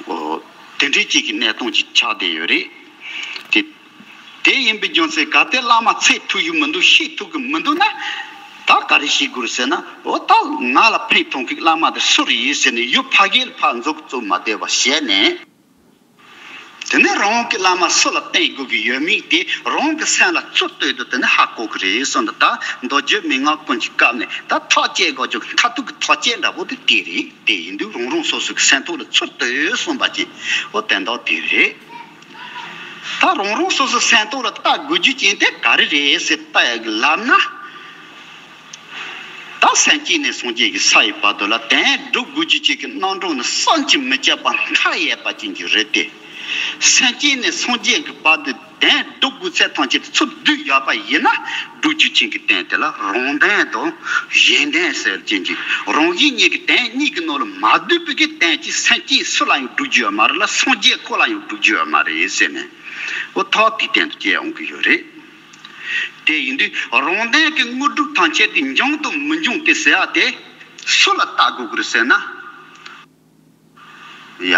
འོ། དེ་འདྲའི་ཅིག་གི་གནས་སྟངས་ཅིག་ཆགས་བསྡད་ཡོད་རེད། དེ། དེ་ཡིན་པའི་རྒྱུ་མཚན་གལ་ཏེ་བླ་མ་འཚོལ་ཐུབ་ཀྱི་མི་འདུག་ཤེས་ཐུབ་ཀྱི་མི་འདུག་ན། ད་ ག་རེ་བྱེད་དགོས་ཟེར་ན། འོ་ད་ང་ལ་ཕན་ཐོགས་མཁན་བླ་མ་དེ་སུ་རེད་ཟེར་ནས་ཡུལ་ཕ་གིར་ཕར་འཛུགས་བཙུགས་མ་བསྡད་པ་བྱས་ནས། དེ་ནས་རང་གི་བླ་མ་སུ་ལ་བསྟེན་དགོས་ཀྱི་ཡོད་མེད་དེ་རང་གི་སེམས་ལ་ཚུར་ལྟོས་དུས་དེ་ནས་ཧ་གོ་གི་རེད་གསུངས་འདུག་ད་མདོ་རྒྱུད་མན་ངག་ཀུན་གྱི་སྐབས་ནས་ད་ཐག་བཅད་དགོས་རྒྱུ་མཐར་ཐུག་གི་ཐག་བཅད་འདྲ་པོ་དེ་དེ་རེད། དེ་ཡིན་དུས་རང་རང་སོ་སོ་གི་སེམས་ཐོག་ལ་ཚུར་ལྟོས་གསུངས་པ་ཅན། འོ་དོན་དག་དེ་རེད། ད་རང་རང་སོ་སོའི་སེམས་ཐོག་ལ་ལྟ་དགོས་རྒྱུ་ཅན་དེ་ག་རེ་རེད་ཟེར་ལྟ་ཡག་གི་ལབ་ན། ད་སེམས་བསྐྱེད་ནས་སངས་རྒྱས་ཀྱི་ས་ཡི་བར་དུ་ལ་དོན་སྒྲུབ་དགོས་རྒྱུ་ཅན་གྱི་རྣམ་གྲངས་ནི་བསམ་གྱིས་མི་ཁྱབ་པ་མཐའ་ཡས་པ་ཅན་གྱི་རེད་དེ། སེམས་བསྐྱེད་ནས་སངས་རྒྱས་ཀྱི་བར་དུ་དོན་སྒྲུབ་དགོས་ཚད་ཐམས་ཅད་ཚུར་བསྡུས་ཡོད་པ་ཡིན་ན། སྒྲུབ་རྒྱུ་ཅན་གྱི་དོན་དེ་ལ་རང་དོན་དང་གཞན་དོན་ཟེར་ཅན་གྱི་རང་གཞན་གཉིས་ཀྱི་དོན་གཉིས་ཀྱི་ནང་ལ་མ་བསྡུས་པའི་གི་དོན་གྱི་སེམས་བསྐྱེད་སུ་ལ་ཡང་སྒྲུབ་རྒྱུ་ཡོད་མ་རེད་ལ། སངས་རྒྱས་ཁོ་ལ་ཡང་སྒྲུབ་རྒྱུ་ཡོད་མ་རེད་ཟེར་ནས། འོ་ཐོག་དེའི་སྟེང་དུ་སྐྱེ་འོང་གི་ཡོད་རེད། དེ་ཡིན་དུས་རང་དོན་གྱི་དངོས་གྲུབ་ཐམས་ཅད་དེ་འབྱུང་དང་མི་འབྱུང་དེ་ཟེར་བ་དེ་སུ་ལ་བལྟ་དགོས་ཀྱི་རེད་ཟེར་ན། ཡ།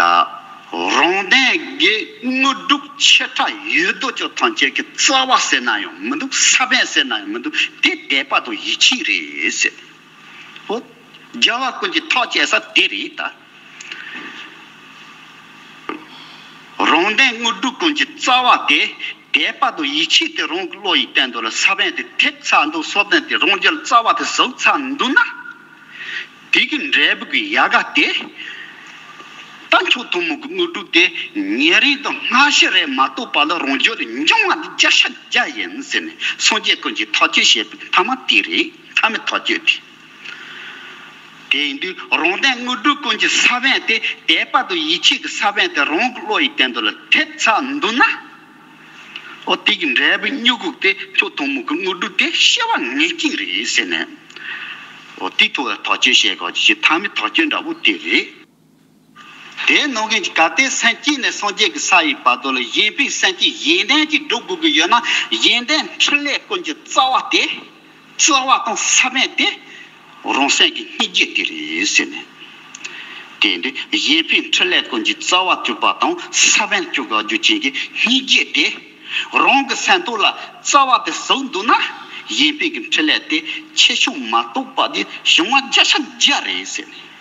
རང་དོན་གྱི་དངོས་གྲུབ་ཆེ་ཕྲ་ཡོད་དོ་ཅོག་ཐམས་ཅད་ཀྱི་རྩ་བ་ཟེར་ན་ཡང་མི་འདུག་ས་བོན་ཟེར་ན་ཡང་མི་འདུག་དེ་དད་པ་དང་ཡིད་ཆེས་རེད་ཟེར། འོ། རྒྱལ་བ་ཀུན་གྱིས་ཐག་བཅད་ས་དེ་རེད་ད། རང་དོན་དངོས་གྲུབ་ཀུན་གྱི་རྩ་བ་དེ་དད་པ་དང་ཡིད་ཆེས་དེ་རང་གི་བློ་ཡི་སྟེང་དུ་ལ་ས་བོན་དེ་ཐེབས་ཚར་འདུག་ས་བོན་དེ་རང་རྒྱུད་རྩ་བ་དེ་ཟུག་ཚར་འདུག་ན། དེ་གི་འབྲས་བུ་གི་ཡལ་ག་དེ། ད་མཆོག་ཐུན་མོང་གི་དངོས་གྲུབ་དེ་ཉེ་རིང་དང་སྔ་ཕྱི་རེད་མ་གཏོགས་པ་ལ་རང་རྒྱུད་ལ་འབྱུང་བ་འདི་བརྒྱ་ཆ་བརྒྱ་ཡིན་ཟེར་ནས་སངས་རྒྱས་ཀུན་གྱིས་ཐག་གཅོད་བྱས་པའི་མཐའ་མ་དེ་རེད། མཐའ་མའི་ཐག་གཅོད་དེ། དེ་ཡིན་དུས་རང་དོན་དངོས་གྲུབ་ཀུན་གྱི་ས་བོན་དེ་དད་པ་དང་ཡིད་ཆེས་ཀྱི་ས་བོན་དེ་རང་གི་བློ་ཡི་སྟེང་དུ་ལ་ཐེབས་ཚར་འདུག་ན། འོ་དེ་གི་འབྲས་བུ་མྱུ་གུ་དེ་མཆོག་ཐུན་མོང་གི་དངོས་གྲུབ་དེ་སྐྱེ་བ་ངེས་ཅན་རེད་ཟེར་ནས། འོ་དེའི་ཐོག་ལ་ཐག་གཅོད་བྱེད་དགོས་ཀྱི་མཐའ་མའི་ཐག་གཅོད་འདྲ་པོ་དེ་རེད། དེའི་ནང་གི་གལ་ཏེ་སེམས་བསྐྱེད་ནས་སངས་རྒྱས་ཀྱི་ས་ཡི་བར་དུ་ལ་གཞན་ཕན་སེམས་བསྐྱེད་གཞན་དོན་གྱི་སྒྲུབ་དགོས་ཀྱི་ཡོད་ན། གཞན་དོན་འཕྲིན་ལས་ཀུན་གྱི་རྩ་བ་དེ། རྩ་བ་དང་ས་བོན་དེ་རང་སེམས་ཀྱི་སྙིང་རྗེ་དེ་རེད་ཟེར་ནས། དེ་འདི་གཞན་ཕན་འཕྲིན་ལས་ཀུན་གྱི་རྩ་བ་གཅོད་པ་དང་ས་བོན་གཅོད་དགོས་རྒྱུ་ཅན་གྱི་སྙིང་རྗེ་དེ་རང་གི་སེམས་ཐོག་ལ་རྩ་བ་དེ་ཟུག་འདུག་ན། གཞན་ཕན་གྱི་འཕྲིན་ལས་དེ་ཆེ་ཆུང་མ་གཏོགས་པ་དེ་བྱུང་བ་བརྒྱ་ཆ་བརྒྱ་རེད་ཟེར་ནས།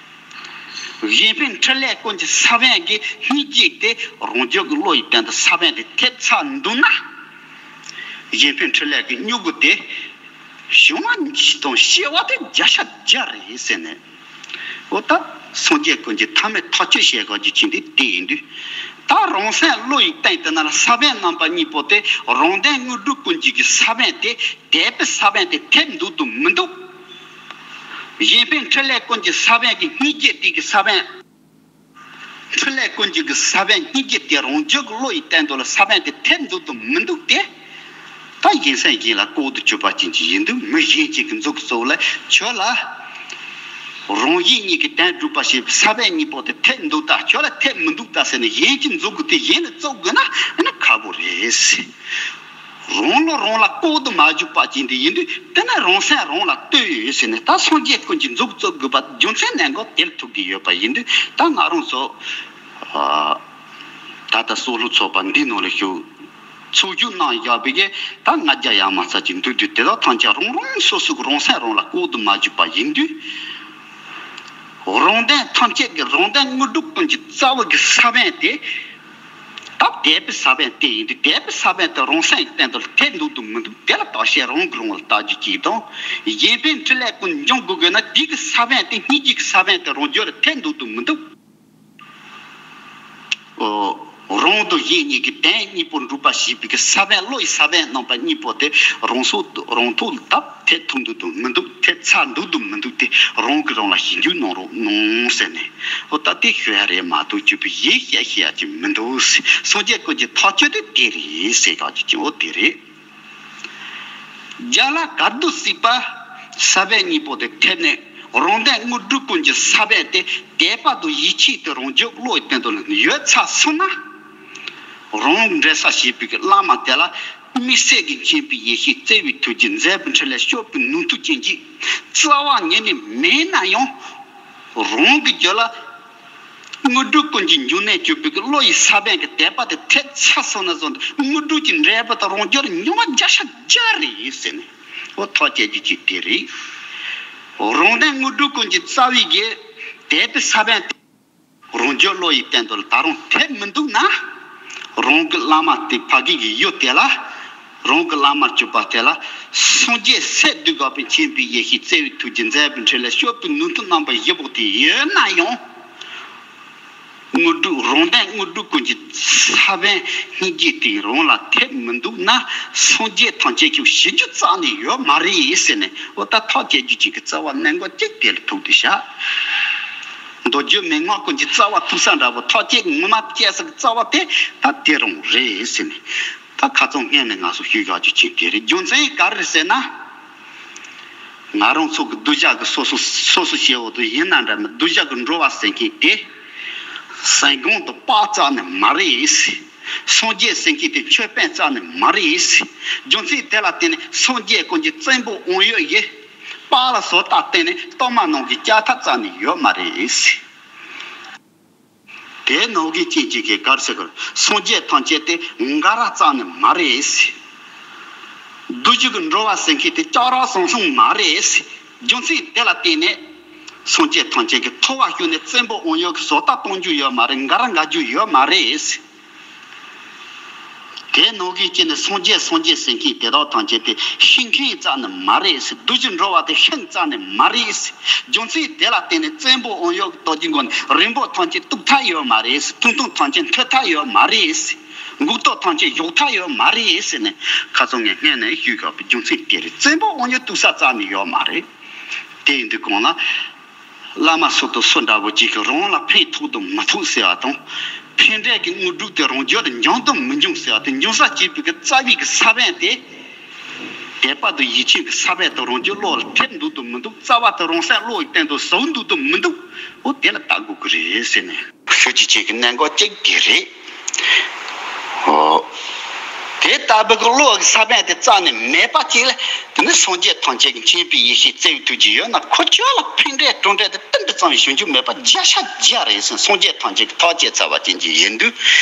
གཞན་ཕན་འཕྲིན་ལས་ཀུན་གྱི་ས་བོན་གྱི་སྙིང་རྗེ་དེ་རང་རྒྱུད་ཀྱི་བློ་ཡི་སྟེང་དུ་ས་བོན་དེ་ཐེབས་ཚར་འདུག་ན། གཞན་ཕན་འཕྲིན་ལས་ཀྱི་མྱུ་གུ་དེ་བྱུང་བ་དང་སྐྱེ་བ་དེ་བརྒྱ་ཆ་བརྒྱ་རེད་ཟེར་ནས། འོ་ད་སངས་རྒྱས་ཀུན་གྱིས་མཐའ་མའི་ཐག་གཅོད་བྱེད་དགོས་རྒྱུ་ཅན་དེ་དེ་ཡིན་དུས། ད་རང་སེམས་བློ་ཡི་སྟེང་དེ་ན་ལ་ས་བོན་རྣམ་པ་གཉིས་པོ་དེ་རང་དོན་དངོས་གྲུབ་ཀུན་གྱི་གི་ས་བོན་དེ་དད་པའི་ས་བོན་དེ་ཐེབས་འདུག་དང་མི་འདུག་གཞན་ཕན་འཕྲིན་ལས་ཀུན་གྱི་ས་བོན་གྱི་སྙིང་རྗེ་དེ་གི་ས་བོན། འཕྲིན་ལས་ཀུན་གྱི་གི་ས་བོན་སྙིང་རྗེ་དེ་རང་རྒྱུད་ཀྱི་བློ་ཡི་སྟེང་དུ་ལ་ས་བོན་དེ་ཐེབས་འདུག་དང་མི་འདུག་སྟེ། ད་གཞན་སེམས་གཞན་ལ་ལྐོག་ཏུ་གྱུར་པ་ཅན་གྱི་ཡིན་དུས་མི་གཞན་གཅིག་གི་མཛུབ་གུ་གཙོ་བོ་ལ་ཁྱོད་ལ། རང་གཞན་གཉིས་ཀྱི་དོན་སྒྲུབ་པ་བྱེད་པའི་ས་བོན་གཉིས་པོ་དེ་ཐེབས་འདུག་ད་ཁྱོད་ལ་ཐེབས་མི་འདུག་ད་ཟེར་ནས་གཞན་གྱི་མཛུབ་གུ་དེ་གཞན་ལ་བཙུགས་དགོས་ན་ཨ་ན་ཁག་པོ་རེད། རང་བློ་རང་ལ་ལྐོག་ཏུ་མ་གྱུར་པ་ཅན་དེ་ཡིན་དུས་དེ་ནས་རང་སེམས་རང་ལ་ལྟོས་ཡོད་ཟེར་ནས་ད་སངས་རྒྱས་ཀུན་གྱི་མཛུབ་བཙུགས་དགོས་པ་རྒྱུ་མཚན་གནད་འགག་དེར་ཐུག་གི་ཡོད་པ་ཡིན་དུས་ད་ང་རང་ཚོ་ད་ལྟ་སྲོག་བླུ་ཚོགས་པ་འདི་ནང་ལ་ཞུགས། ཚོགས་རྒྱུ་གནང་ཡག་པའི་གི་ད་ལྔ་བརྒྱ་ཡར་མར་ཚར་གྱི་འདུག་དུས་དེ་དག་ཐམས་ཅད་རང་རང་སོ་སོ་གི་རང་སེམས་རང་ལ་ལྐོག་ཏུ་མ་གྱུར་པ་ཡིན་དུས། རང་དོན་ཐམས་ཅད་ཀྱི་རང་དོན་དངོས་གྲུབ་ཀུན་གྱི་རྩ་བ་གི་ས་བོན་དེ། ད་དད་པའི་ས་བོན་དེ་ཡིན་དུས་དད་པའི་ས་བོན་དེ་རང་སེམས་ཀྱི་སྟེང་དུ་ཐེབས་འདུག་དང་མི་འདུག་དེ་ལ་བརྟག་དཔྱད་རང་གིས་རང་ལ་བལྟ་རྒྱུ་གཅིག་དང་། གཞན་ཕན་འཕྲིན་ལས་ཀུན་འབྱུང་དགོས་དགོས་ན་དེ་གི་ས་བོན་དེ་སྙིང་རྗེ་གི་ས་བོན་དེ་རང་རྒྱུད་ལ་ཐེབས་འདུག་དང་མི་འདུག་རང་དང་གཞན་གཉིས་ཀྱི་དོན་གཉིས་པོ་འགྲུབ་པ་བྱེད་པའི་གི་ས་བོན་བློ་ཡི་ས་བོན་རྣམ་པ་གཉིས་པོ་དེ་རང་སོ་རང་ཐོག་ལ་ཐེབས་ཐུབ་འདུག་དང་མི་འདུག་ཐེབས་ཚར་འདུག་དང་མི་འདུག་དེ་རང་གིས་རང་ལ་ཞིབ་འཇུག་གནང་རོགས་གནང་ཟེར་ནས། འོ་ད་དེ་ཞུ་ཡ་རེད་མ་གཏོགས་རྒྱུ་བའི་ཡིག་བཤད་ཤེས་ཡ་ཅིག་མི་འདུག་སངས་རྒྱས་ཀུན་གྱི་ཐག་གཅོད་དེ་དེ་རེད་ཟེར་ག་ཅིག་ཅིག་འོ་དེ་རེད། རྒྱ་ལ་གར་སྡོད་སྲིད་པ་ས་བོན་གཉིས་པོ་དེ་ཐེབས་ནས་རང་དོན་དངོས་གྲུབ་ཀུན་གྱི་ས་བོན་དེ་དད་པ་དང་ཡིད་ཆེས་དེ་རང་རྒྱུད་བློ་ཡི་སྟེང་དུ་ཡོད་ཚར་སོང་ན། རང་འདྲེན་ས་བྱེད་པའི་བླ་མ་དེ་ལ་དམིགས་བསལ་གྱི་མཁྱེན་པའི་ཡེ་ཤེས་བརྩེ་བའི་ཐུགས་རྗེ་མཛད་པའི་འཕྲིན་ལས་སྤྱོད་པའི་ནུས་མཐུ་ཅན་གྱིས་རྩ་བ་ཉིད་ནས་མེད་ན་ཡང་། རང་གི་རྒྱུད་ལ་དངོས་གྲུབ་ཀུན་གྱི་འབྱུང་གནས་གྱུར་པའི་བློ་ཡི་ས་བོན་གྱི་དད་པ་དེ་ཐེབས་ཚར་སོང་ན་བཟུང་སྟེ་དངོས་གྲུབ་ཀྱི་འབྲས་བུ་དེ་རང་རྒྱུད་ལ་འབྱུང་བ་བརྒྱ་ཆ་བརྒྱ་རེད་ཟེར་ནས། འོ་ཐག་བཅད་རྒྱུ་གཅིག་དེ་རེད། རང་དོན་དངོས་གྲུབ་ཀུན་གྱི་རྩ་བའི་གི་དེ་ལྟའི་ས་བོན་དེ་རང་རྒྱུད་བློ་ཡི་སྟེང་དུ་ད་རུང་ཐེབས་མི་འདུག་ན། རང་གི་བླ་མ་དེ་ཕ་གི་གི་ཡུལ་དེ་ལ། རང་གི་བླ་མར་གྱུར་པ་དེ་ལ། སངས་རྒྱས་སྲས་བསྡུས་དགའ་བའི་མཁྱེན་པའི་ཡེ་ཤེས་བརྩེ་བའི་ཐུགས་རྗེ་མཛད་པའི་འཕྲིན་ལས་སྐྱོབ་པའི་ནུས་མཐུ་རྣམ་པ་བཞི་པོ་དེ་ཡོད་ན་ཡང་། དངོས་གྲུབ་རང་དོན་དངོས་གྲུབ་ཀུན་གྱི་ས་བོན་སྙིང་རྗེ་དེ་རང་ལ་ཐེབས་མི་འདུག་ན། སངས་རྒྱས་ཐམས་ཅད་ཀྱང་ཞི་རྒྱུ་རྩ་ནས་ཡོད་མ་རེད་ཟེར་ནས། འོ་ད་ཐག་བཅད་རྒྱུ་གཅིག་གི་རྩ་བ་གནད་འགག་གཅིག་དེ་ལ་ཐུག་དེ་བཞག་མདོ་རྒྱུད་མན་ངག་ཀུན་གྱི་རྩ་བ་ཐུག་ས་འདྲ་པོ། ཐག་བཅད་ངོ་མ་བཅད་ས་གི་རྩ་བ་དེ་ད་དེ་རང་རེད་ཟེར་ནས། ད་ཁ་ཚང་སྔོན་ནས་ང་ཚོ་ཞུས་བཞག་རྒྱུ་གཅིག་དེ་རེད། རྒྱུ་མཚན་ག་རེ་རེད་ཟེར་ན། ང་རང་ཚོ་གི་གདུལ་བྱ་གི་སོ་སོ་སོ་སོ་སྐྱེ་བོ་དེ་ཡིན་ན་འདྲ་མི་གདུལ་བྱ་གི་འགྲོ་བ་ཟེར་མཁན་དེ། སེམས་ཁོང་དུ་དཔའ་རྩ་ནས་མ་རེད། སངས་རྒྱས་ཟེར་མཁན་དེ་ཆོས་དཔོན་རྩ་ནས་མ་རེད། རྒྱུ་མཚན་དེ་ལ་བརྟེན་ནས་སངས་རྒྱས་ཀུན་གྱི་བཙན་པོ་དབང་ཡོད་ཡེ། དཔའ་ལ་བཟོ་ལྟ་བརྟེན་ནས་གཏོར་མ་ནང་གི་ལྕགས་ཐག་རྩ་ནས་ཡོད་མ་རེད། དེ་ནང་གི་ཅན་གཅིག་གིས་ག་རེ་ཟེར་གི་རེད། སངས་རྒྱས་ཐམས་ཅད་དེ་འགའ་ར་རྩ་ནས་མ་རེད། གདུལ་བྱ་གི་འགྲོ་བ་ཟེར་མཁན་དེ་ལྕགས་ར་ཟང་ཟིང་མ་རེད། རྒྱུ་མཚན་དེ་ལ་བརྟེན་ནས་སངས་རྒྱས་ཐམས་ཅད་ཀྱི་ཐོ་བ་བསྐྱོན་ནས་བཙན་པོ་དབང་ཡོད་ཀྱི་བཟོ་ལྟ་གཏོང་རྒྱུ་ཡོད་མ་རེད། འགའ་ར་འགའ་རྒྱུ་ཡོད་མ་རེད། དེ་ནང་གི་ཅན་ནི་སངས་རྒྱས་སངས་རྒྱས་ཟེར་མཁན་དེ་དག་ཐམས་ཅད་དེ་ཤི་མཁན་རྩ་ནས་མ་རེད། གདུལ་བྱ་འགྲོ་བ་དེ་ཤི་རྩ་ནས་མ་རེད། རྒྱུ་མཚན་དེ་ལ་བརྟེན་ནས་བཙན་པོ་དབང་ཡོད་ཀྱི་རྡོ་རྗེ་མགོན་ནི་རིང་པོ་ཐམས་ཅད་གཏུག་ཐབས་ཡོད་མ་རེད། ཐུང་ཐུང་ཐམས་ཅད་མཐུད་ཐབས་ཡོད་མ་རེད། འགུག་ཐོག་ཐམས་ཅད་གཞོག་ཐབས་ཡོད་མ་རེད་ཟེར་ནས། ཁ་ཚང་ངས་སྔོན་ནས་ཞུས་ཡོད་པའི་རྒྱུ་མཚན་དེ་རེད། བཙན་པོ་དབང་ཡོད་གཏུག་ས་རྩ་ནས་ཡོད་མ་རེད། དེ་ཡིན་དུས་གང་ལ། བླ་མ་སུ་དང་སུ་འདྲ་བོ་ཅིག་གིས་རང་ལ་ཕན་ཐོགས་དང་མི་ཐོགས་ཟེར་བ་དང་། ཕན་འབྲས་ཀྱི་དངོས་གྲུབ་དེ་རང་རྒྱུད་ལ་འབྱུང་དང་མི་འབྱུང་ཟེར་བ་དེ། འབྱུང་ས་སྐྱེས་བུ་གི་རྩ་བའི་གི་ས་བོན་དེ། དད་པ་དང་ཡིད་ཆེས་ཀྱི་ས་བོན་དེ་རང་རྒྱུད་བློ་ལ་ཐེབས་འདུག་དང་མི་འདུག་རྩ་བ་དེ་རང་སེམས་བློ་ཡི་སྟེང་དུ་ཟུག་འདུག་དང་མི་འདུག་འོ་དེ་ལ་ལྟ་དགོས་ཀྱི་རེད་ཟེར་ནས། ཞུ་རྒྱུ་བཅས་ཀྱི་གནད་འགག་གཅིག་དེ་རེད། འོ། དེ་ལྟ་བུ་གི་བློ་གི་ས་བོན་དེ་རྩ་ནས་མེད་པ་ཅིག་ལ། དེ་ནི་སངས་རྒྱས་ཐམས་ཅད་ཀྱི་མཁྱེན་པའི་ཡེ་ཤེས་བརྩེ་བའི་ཐུགས་རྗེ་ཡོད་ན། ཁོ་ཆོས་ལ་ཕན་འབྲས་གྲུབ་འབྲས་དེ་ཏིལ་འབྲུ་ཙམ་ཞིག་བྱུང་རྒྱུ་མེད་པ་བརྒྱ་ཆ་བརྒྱ་རེད་ཟེར། སངས་རྒྱས་ཐམས་ཅད་ཀྱི་ཐག་བཅད་ཚར་བ་ཅན་གྱི་ཡིན་དུས།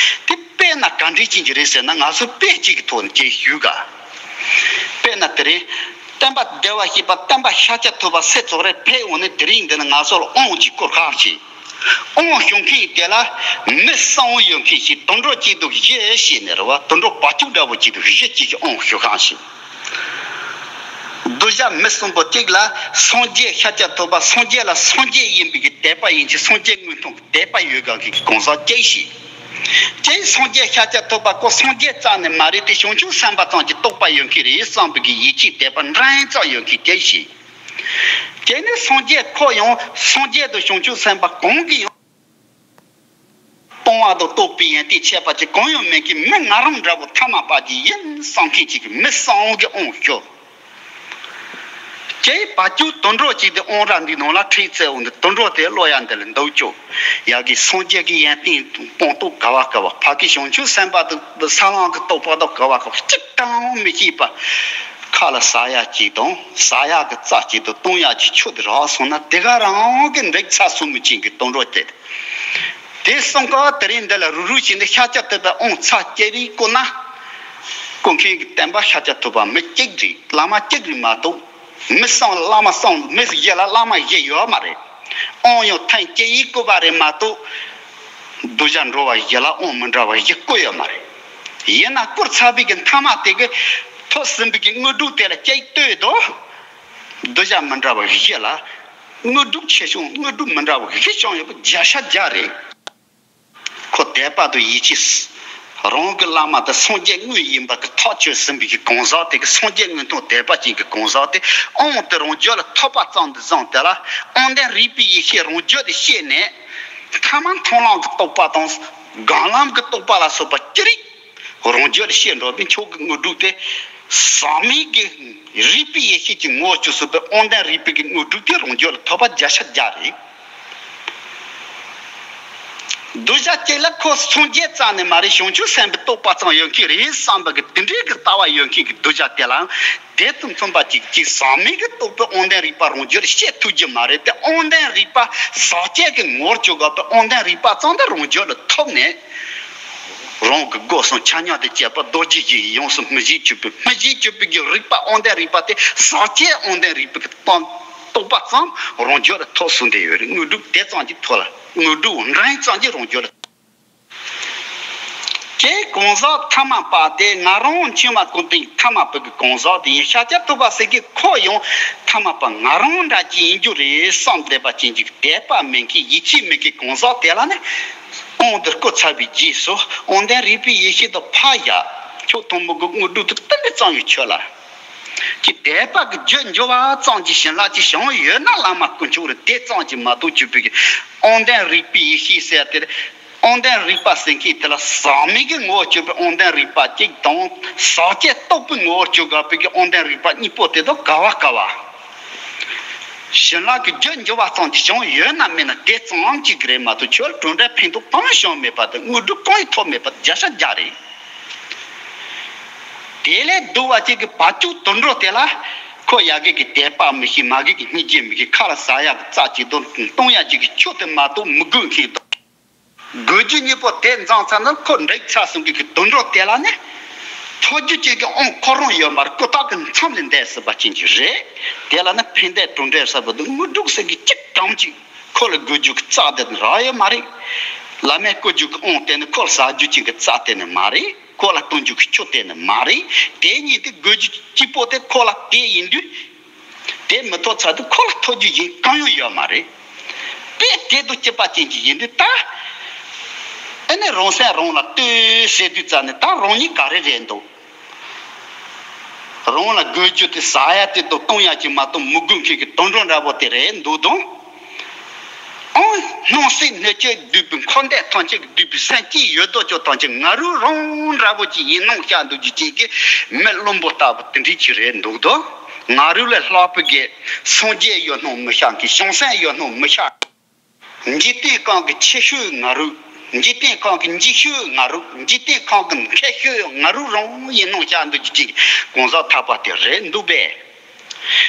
དེ་དཔེར་ན་ག་འདྲའི་ཅན་གྱི་རེད་ཟེར་ན། ང་ཚོ་དཔེ་གཅིག་གི་ཐོག་ནས་ཅིག་ཞུས་ག་དཔེར་ན་དེ་རིང་། སྟོན་པ་བདེ་བར་གཤེགས་པ་སྟོན་པ་ཤཱཀྱ་ཐུབ་པ་སྲས་ཙོག་རེ་ཕེབས་འོང་ནས། དེ་རིང་འདི་ན་ང་ཚོ་ལ་དབང་ཅིག་བསྐུར་གང་ཞིག་དབང་ཞུ་མཁན་དེ་ལ་མི་གསུམ་ཡོད་མཁན་ཞིག་དུད་འགྲོ་གཅིག་དང་བཞི་བྱས་ནས་རེད་བ། དུད་འགྲོ་བ་ཕྱུགས་འདྲ་བོ་གཅིག་དང་བཞི་གཅིག་གིས་དབང་ཞུ་གང་ཞིག་གདུལ་བྱ་མི་གསུམ་པོ་གཅིག་ལ་སངས་རྒྱས་ཤཱཀྱ་ཐུབ་པ་སངས་རྒྱས་ལ་སངས་རྒྱས་ཡིན་པའི་གི་དད་པ་ཡིན་གྱི། སངས་རྒྱས་དངོས་མཐོང་གི་དད་པ་ཡོད་གང་གི་གང་ཟག་གཅིག་ཞིག་དེ་སངས་རྒྱས་ཤཱཀྱ་ཐུབ་པ་ཁོ་སངས་རྒྱས་རྩ་ནས་མ་རེད་དེ། བྱང་ཆུབ་སེམས་དཔའ་ཙམ་གྱི་རྟོགས་པ་ཡོད་མཁན་རེད་བསམ་པའི་གི་ཡིད་ཆེས་དད་པ་འདྲན་ཙམ་ཡོད་མཁན་གཅིག་ཞིག་དེ་ནི་སངས་རྒྱས་ཁོ་ཡང་སངས་རྒྱས་དང་བྱང་ཆུབ་སེམས་དཔའ་གང་གིས་ཡང་སྤང་བ་དང་རྟོགས་པའི་ཡོན་ཏན་ཁྱད་པར་ཅན་གང་ཡང་མེད་མཁན་མི་ང་རང་འདྲ་བོ་ཐ་མལ་པ་ཅིག་ཡིན་བསམ་མཁན་ཅིག་གིས་མི་གསུམ་གྱིས་དབང་ཞུ། ཀྱེ་བ་ཅུ་དུད་འགྲོ་གཅིག་དེ་དབང་ར་འདི་ནང་ལ་ཁྲིད་བཙལ་འོང་དུས། དུད་འགྲོ་དེ་བློ་ཡ་འདི་ལ་འདུག་ཅོ། ཡ་གི་སངས་རྒྱས་ཀྱི་ཡོན་ཏན་སྤང་རྟོགས་ག་བ་ག་བ། ཕ་གི་བྱང་ཆུབ་སེམས་དཔའ་དང་ས་ལམ་གྱི་རྟོགས་པ་དང་ག་བ་ག་བ། གཅིག་ཀྱང་མི་ཤེས་པ། ཁ་ལ་ཟ་ཡ་གཅིག་དང་ཟ་ཡ་གི་རྩྭ་གཅིག་དང་བཏུང་ཡ་གི་ཆུ་དེ་རག་སོང་ན། དེ་ག་རང་གི་འདེགས་ཚ་སུ་མི་ཅན་གྱི་དུད་འགྲོ་དེ། དེ་གསུམ་ཀ་དེ་རིང་འདི་ལ་རུབ་རུབ་བྱས་ནས་ཤཱཀྱ་ཐུབ་པའི་དབང་ཚར་སྐྱེལ་རེས་བསྐུར་ན། བསྐུར་མཁན་གྱི་བསྟན་པ་ཤཱཀྱ་ཐུབ་པ་མི་གཅིག་རེད། བླ་མ་གཅིག་རེད་མ་གཏོགས། མི་གསུམ་བླ་མ་གསུམ། མི་བཞི་ལ་བླ་མ་བཞི་ཡོད་མ་རེད། དབང་ཡང་ཐེངས་གཅིག་ཡིས་བསྐུར་བ་རེད་མ་གཏོགས། གདུལ་བྱ་འགྲོ་བ་བཞི་ལ་དབང་མི་འདྲ་བ་བཞི་བསྐུར་ཡོད་མ་རེད། ཡིན་ན་བསྐུར་ཚར་བའི་གི་མཐའ་མ་དེ་གི་ཐོབ་ཟིན་པའི་གི་དངོས་གྲུབ་དེ་ལ་གཅིག་ལྟོས་དང་། གདུལ་བྱ་མི་འདྲ་བ་བཞི་ལ་དངོས་གྲུབ་ཆེ་ཆུང་དངོས་གྲུབ་མི་འདྲ་བ་བཞི་བྱུང་ཡོད་པ་བརྒྱ་ཆ་བརྒྱ་རེད། ཁོ་དད་པ་དང་ཡིད་ཆེས། རང་གི་བླ་མ་དེ་སངས་རྒྱས་དངོས་ཡིན་པ་གི་ཐག་ཆོད་ཟིན་པའི་གི་གང་ཟག་དེ་གི། སངས་རྒྱས་དངོས་མཐོང་དད་པ་ཅན་གྱི་གང་ཟག་དེ་དབང་དེ་རང་རྒྱུད་ལ་ཐོབ་པ་ཙམ་དུ་བཟུང་། དེ་ལ་དབང་ལྡན་རིག་པའི་ཡེ་ཤེས་རང་རྒྱུད་དུ་སྐྱེས་ནས། ཐ་མལ་མཐོང་ལམ་གྱི་རྟོགས་པ་དང་། སྒོམ་ལམ་གྱི་རྟོགས་པ་ལ་སོགས་པ་ཅི་རིགས་རང་རྒྱུད་ལ་སྐྱེས་འགྲོ་བའི་མཆོག་གི་དངོས་གྲུབ་དེ། ཟག་མེད་ཀྱི་རིག་པའི་ཡེ་ཤེས་ཀྱི་ངོ་བོར་གྱུར་པའི་དབང་ལྡན་རིག་པའི་གི་དངོས་གྲུབ་དེ་རང་རྒྱུད་ལ་ཐོབ་པ་བརྒྱ་ཆ་བརྒྱ་རེད། གདུལ་བྱ་གཅིག་ལ་ཁོ་སངས་རྒྱས་རྩ་ནས་མ་རེད། བྱང་ཆུབ་སེམས་དཔའི་རྟོགས་པ་ཙམ་ཡོད་མཁན་རེད་བསམ་པ་གི་དེ་འདྲའི་གི་ལྟ་བ་ཡོད་མཁན་གྱི་གདུལ་བྱ་དེ་ལའང་དེ་དང་མཚུངས་པ་ཅིག་ཅིག་ཟག་མེད་ཀྱི་རྟོགས་པའི་དབང་ལྡན་རིག་པ་རང་རྒྱུད་ལ་སྐྱེ་ཐུབ་ཀྱི་མ་རེད་དེ། དབང་ལྡན་རིག་པ་ཟག་བཅས་ཀྱི་ངོར་གྱུར་དགོས་པའི་དབང་ལྡན་རིག་པ་ཙམ་དུ་རང་རྒྱུད་ལ་ཐོབ་ནས། རང་གི་སྒོ་གསུམ་ཆ་མཉམ་དུ་སྤྱད་པ་རྡོ་རྗེ་བཞི་ཡིས་ཡོངས་སུ་མི་ཞིག་གྱུར་པའི། མི་ཞིག་གྱུར་པའི་གི་རིག་པ་དབང་ལྡན་རིག་པ་དེ་ཟག་བཅས་དབང་ལྡན་རིག་པའི་གི་སྟོང་ རྟོགས་པ་ཙམ་རང་རྒྱུད་ལ་ཐོབ་སོང་དེ་ཡོད་རེད། དངོས་གྲུབ་དེ་ཙམ་གྱིས་ཐོབ་ལ། དངོས་གྲུབ་འདྲེན་ཙམ་གྱིས་རང་རྒྱུད་ལ། ཀྱེ་གང་ཟག་ཐ་མལ་པ་དེ་ང་རང་མཆིས་མ་གོ་དེ་ཐ་མལ་པའི་གི་གང་ཟག་དེ་ཡིན། ཤཱཀྱ་ཐུབ་པ་ཟེར་གི་ཁོ་ཡང་ཐ་མལ་པ་ང་རང་འདྲ་ཅིག་ཡིན་རྒྱུ་རེད་བསམ་བསྡད་པ་ཅན་གྱི་དད་པ་མེད་མཁན་ཡིད་ཆེས་མེད་མཁན་གང་ཟག་དེ་ལ་ནི། དབང་དུ་བསྐུར་ཚར་བའི་རྗེས་སུ་དབང་ལྡན་རིག་པའི་ཡེ་ཤེས་དང་ཕ་ཡ། ཁྱོད་ཐུན་མོང་གི་དངོས་གྲུབ་དེ་ཏིལ་འབྲུ་ཙམ་ཡང་ཁྱོད་ལ། ཀྱི་དད་པ་གི་རྒྱུ་འབྱོར་བ་ཙམ་གྱི་བྱིན་རླབས་ཅིག་བྱུང་ཡོད་ན་བླ་མ་དཀོན་མཆོག་རེད། དེ་ཙམ་གྱིས་མ་གཏོགས་གྱུར་པའི་གི་དབང་ལྡན་རིག་པའི་ཡེ་ཤེས་ཟེར་དེ། དབང་ལྡན་རིག་པ་ཟེར་མཁན་དེ་ལ་ཟག་མེད་ཀྱི་ངོ་བོར་གྱུར་པའི་དབང་ལྡན་རིག་པ་གཅིག་དང་། ཟག་བཅས་རྟོག་པའི་ངོ་བོར་གྱུར་དགོས་པའི་གི་དབང་ལྡན་རིག་པ་གཉིས་པོ་དེ་དག་ག་བ་ག་བ། བྱིན་རླབས་ཀྱི་རྒྱུ་འབྱོར་བ་ཙམ་གྱིས་བྱུང་ཡོད་ན་མེད་ན་དེ་ཙམ་གཅིག་རེད་མ་གཏོགས་ཁྱོད་གྲུབ་འབྲས་ཕན་ཐོགས་གང་བྱུང་མེད་པ་དང་དངོས་གྲུབ་གང་ཡང་ཐོབ་མེད་པ་བརྒྱ་ཆ་བརྒྱ་རེད། དེ་ལས་སྡུག་པ་ཅིག་གི་བར་ཅུག་དུད་འགྲོ་དེ་ལ། ཁོ་ཡ་གི་གི་དད་པ་མི་ཤེས། མ་གི་གི་སྙིང་རྗེ་མི་ཤེས། ཁ་ལ་ཟ་ཡ་གི་རྩ་གཅིག་དང་གཏོང་ཡ་གཅིག་གི་ཆུ་དེ་མ་གཏོགས་མི་དགོས་མཁན་དང་། དགོས་རྒྱུ་གཉིས་པོ་དེ་འཛོམས་ཚར་ན་ཁོ་འགྲིག་ཚར་སོང་གི་གི་དུད་འགྲོ་དེ་ལ་ནི། ཐོབ་རྒྱུ་ཅན་གི་དབང་ཁོ་རང་ཡོད་མ་རེད། ཀུན་བཏགས་གི་མཚམས་ལས་འདས་ཟིན་པ་ཅན་གྱི་རེད། དེ་ལ་ནི་ཕན་བདེ་གྲུབ་འབྲས་ཟེར་བ་དང་དངོས་གྲུབ་ཟེར་གི་གཅིག་ཀྱང་གཅིག་ཁོ་ལ་དགོས་རྒྱུ་གི་རྩ་དེ་རག་ཡོད་མ་རེད། བླ་མས་བསྐུར་རྒྱུ་གི་དབང་དེ་ནི་ཁོ་ལ་ཟ་རྒྱུ་ཅན་གི་རྩ་དེ་ནི་མ་རེད། ཁོ་ལ་གཏོང་རྒྱུ་གི་ཆུ་དེ་ནི་མ་རེད། དེ་གཉིས་དེ་དགོས་རྒྱུ་གཅིག་པོ་དེ་ཁོ་ལ་དེ་ཡིན་དུས། དེ་མི་ཐོབ་ཚར་དུས་ཁོ་ལ་ཐོབ་རྒྱུ་གཞན་གང་ཡང་ཡོད་མ་རེད། དཔེ་དེ་དང་གཅིག་པ་ཅན་གྱི་ཡིན་དུས་ད། ཨ་ནི་རང་སེམས་རང་ལ་ལྟོས་ཟེར་དུས་ཙམ་ནས་ད་རང་ཉིད་ག་རེ་རེད་འདུག་རང་ལ་དགོས་རྒྱུ་དེ་ཟ་ཡ་དེ་དང་གཏོང་ཡ་གཅིག་མ་གཏོགས་མི་དགོས་མཁན་གྱི་དུད་འགྲོ་འདྲ་པོ་དེ་རེད་འདུག་དང་། ཨང་། སྣང་སྲིད་སྣོད་བཅུད་འདུས་པའི་འཁོར་འདས་ཐམས་ཅད་ཀྱི་འདུས་པའི་སེམས་ཅན་ཡོད་དོ་ཅོག་ཐམས་ཅད་ང་རང་རང་འདྲ་པོ་ཅིག་ཡིན་སྣང་བྱ་འདུག་རྒྱུ་ཅན་གྱི་མི་བླུན་པོ་ལྟ་བུ་དེ་འདྲ་ཅིག་རེད་འདུག་དང་། ང་རང་ལས་ལྷག་པའི་གི་སངས་རྒྱས་ཡོད་སྣང་མི་བྱ་མཁན། བྱང་སེམས་ཡོད་སྣང་མི་བྱ། འཇིག་རྟེན་ཁམས་ཀྱི་ཆེ་ཤོས་ང་རང་། འཇིག་རྟེན་ཁམས་ཀྱི་འཇིགས་ཤོས་ང་རང་། འཇིག་རྟེན་ཁམས་ཀྱི་མཁས་ཤོས་ང་རང་རང་ཡིན་སྣང་བྱ་འདུག་རྒྱུ་ཅན་གྱི་གང་ཟག་ཐར་པ་དེ་རེད་འདུག་པས།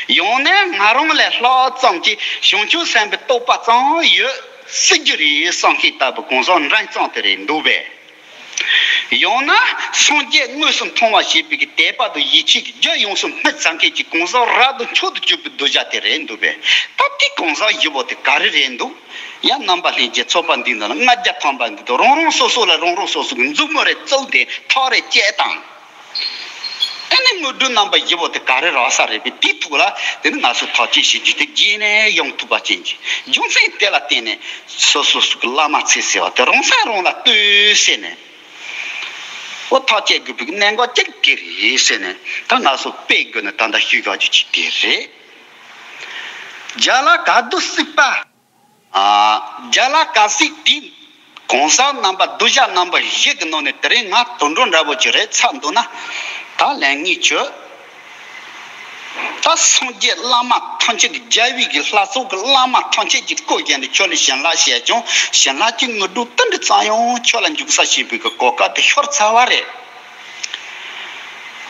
ཡང་ན་ང་རང་ལས་ལྷག་ཙམ་གྱི་བྱང་ཆུབ་སེམས་དཔའི་རྟོགས་པ་ཙམ་ཡོད་སྲིད་རྒྱུ་རེད་བསམ་མཁན་ལྟ་བུ་གང་ཟག་འདྲ་ཙམ་དེ་རེད་འདུག་པས། ཡང་ན་སངས་རྒྱས་དངོས་སུ་མཐོང་བ་ཞེས་པའི་གི་དད་པ་དང་ཡིད་ཆེས་ཀྱི་རྒྱུ་ཡོངས་སུ་མི་ཚང་མཁན་གྱི་གང་ཟག་རབ་ཏུ་མཆོག་ཏུ་གྱུར་པའི་གདུལ་བྱ་དེ་རེད་འདུག་པས། ད་དེ་གང་ཟག་བཞི་པོ་དེ་ག་རེ་རེད་འདུག་ཡང་རྣམ་པ་ལྷན་རྒྱས་ཚོགས་པ་འདི་ནང་ལ་ལྔ་བརྒྱ་ཐམ་པ་འདུག་དང་། རང་རང་སོ་སོ་ལ་རང་རང་སོ་སོ་གི་མཛུབ་མོ་རེ་བཙུགས་ཏེ་ཐག་རེ་བཅད་དང་། ཨ་ནི་དངོས་གྲུབ་རྣམ་པ་བཞི་པོ་དེ་ག་རེ་རག་ས་རེད་པས། དེའི་ཐོག་ལ་དེ་ནི་ང་ཚོ་ཐག་གཅོད་བྱེད་རྒྱུ་དེ་རྗེས་ནས་ཡོང་ཐུབ་པ་ཅན་གྱི་རྒྱུ་མཚན་དེ་ལ་བརྟེན་ནས་སོ་སོ་སོ་གི་བླ་མ་ཚེ་ཟེར་བ་དེ་རང་སེམས་རང་ལ་ལྟོས་ཟེར་ནས། འོ་ཐག་བཅད་དགོས་པའི་གནད་འགག་ཅིག་དེ་རེད་ཟེར་ནས་ད་ང་ཚོ་དཔེ་དགོས་ནས་ད་ལྟ་ཞུས་དགོས་རྒྱུ་ཅིག་དེ་རེད། རྒྱ་ལ་ག་དུ་སྲིད་པ། ཨ། རྒྱ་ལ་ག་སྲིད་དེ། གང་ཟག་རྣམ་པ་གདུལ་བྱ་རྣམ་པ་བཞི་གི་ནང་ནས་དེ་རིང་ང་དུད་འགྲོ་འདྲ་པོ་ཅིག་རེད་ཚར་འདུག་ན། ད་ལན་ངས་ཁྱོད། ད་སངས་རྒྱས་བླ་མ་ཐམས་ཅད་ཀྱི་རྒྱལ་བའི་གི་ལྷ་ཚོགས་ཀྱི་བླ་མ་ཐམས་ཅད་ཀྱིས་བསྐོར་བཞིན་དུ་ཁྱོད་ལ་བྱིན་རླབས་བྱས་ཀྱང་བྱིན་རླབས་ཀྱི་དངོས་གྲུབ་ཏིལ་འབྲུ་ཙམ་ཡང་ཁྱོད་ལ་འཇུག་ས་བྱེད་པའི་གི་གོ་སྐབས་དེ་ཤོར་ཚར་བ་རེད།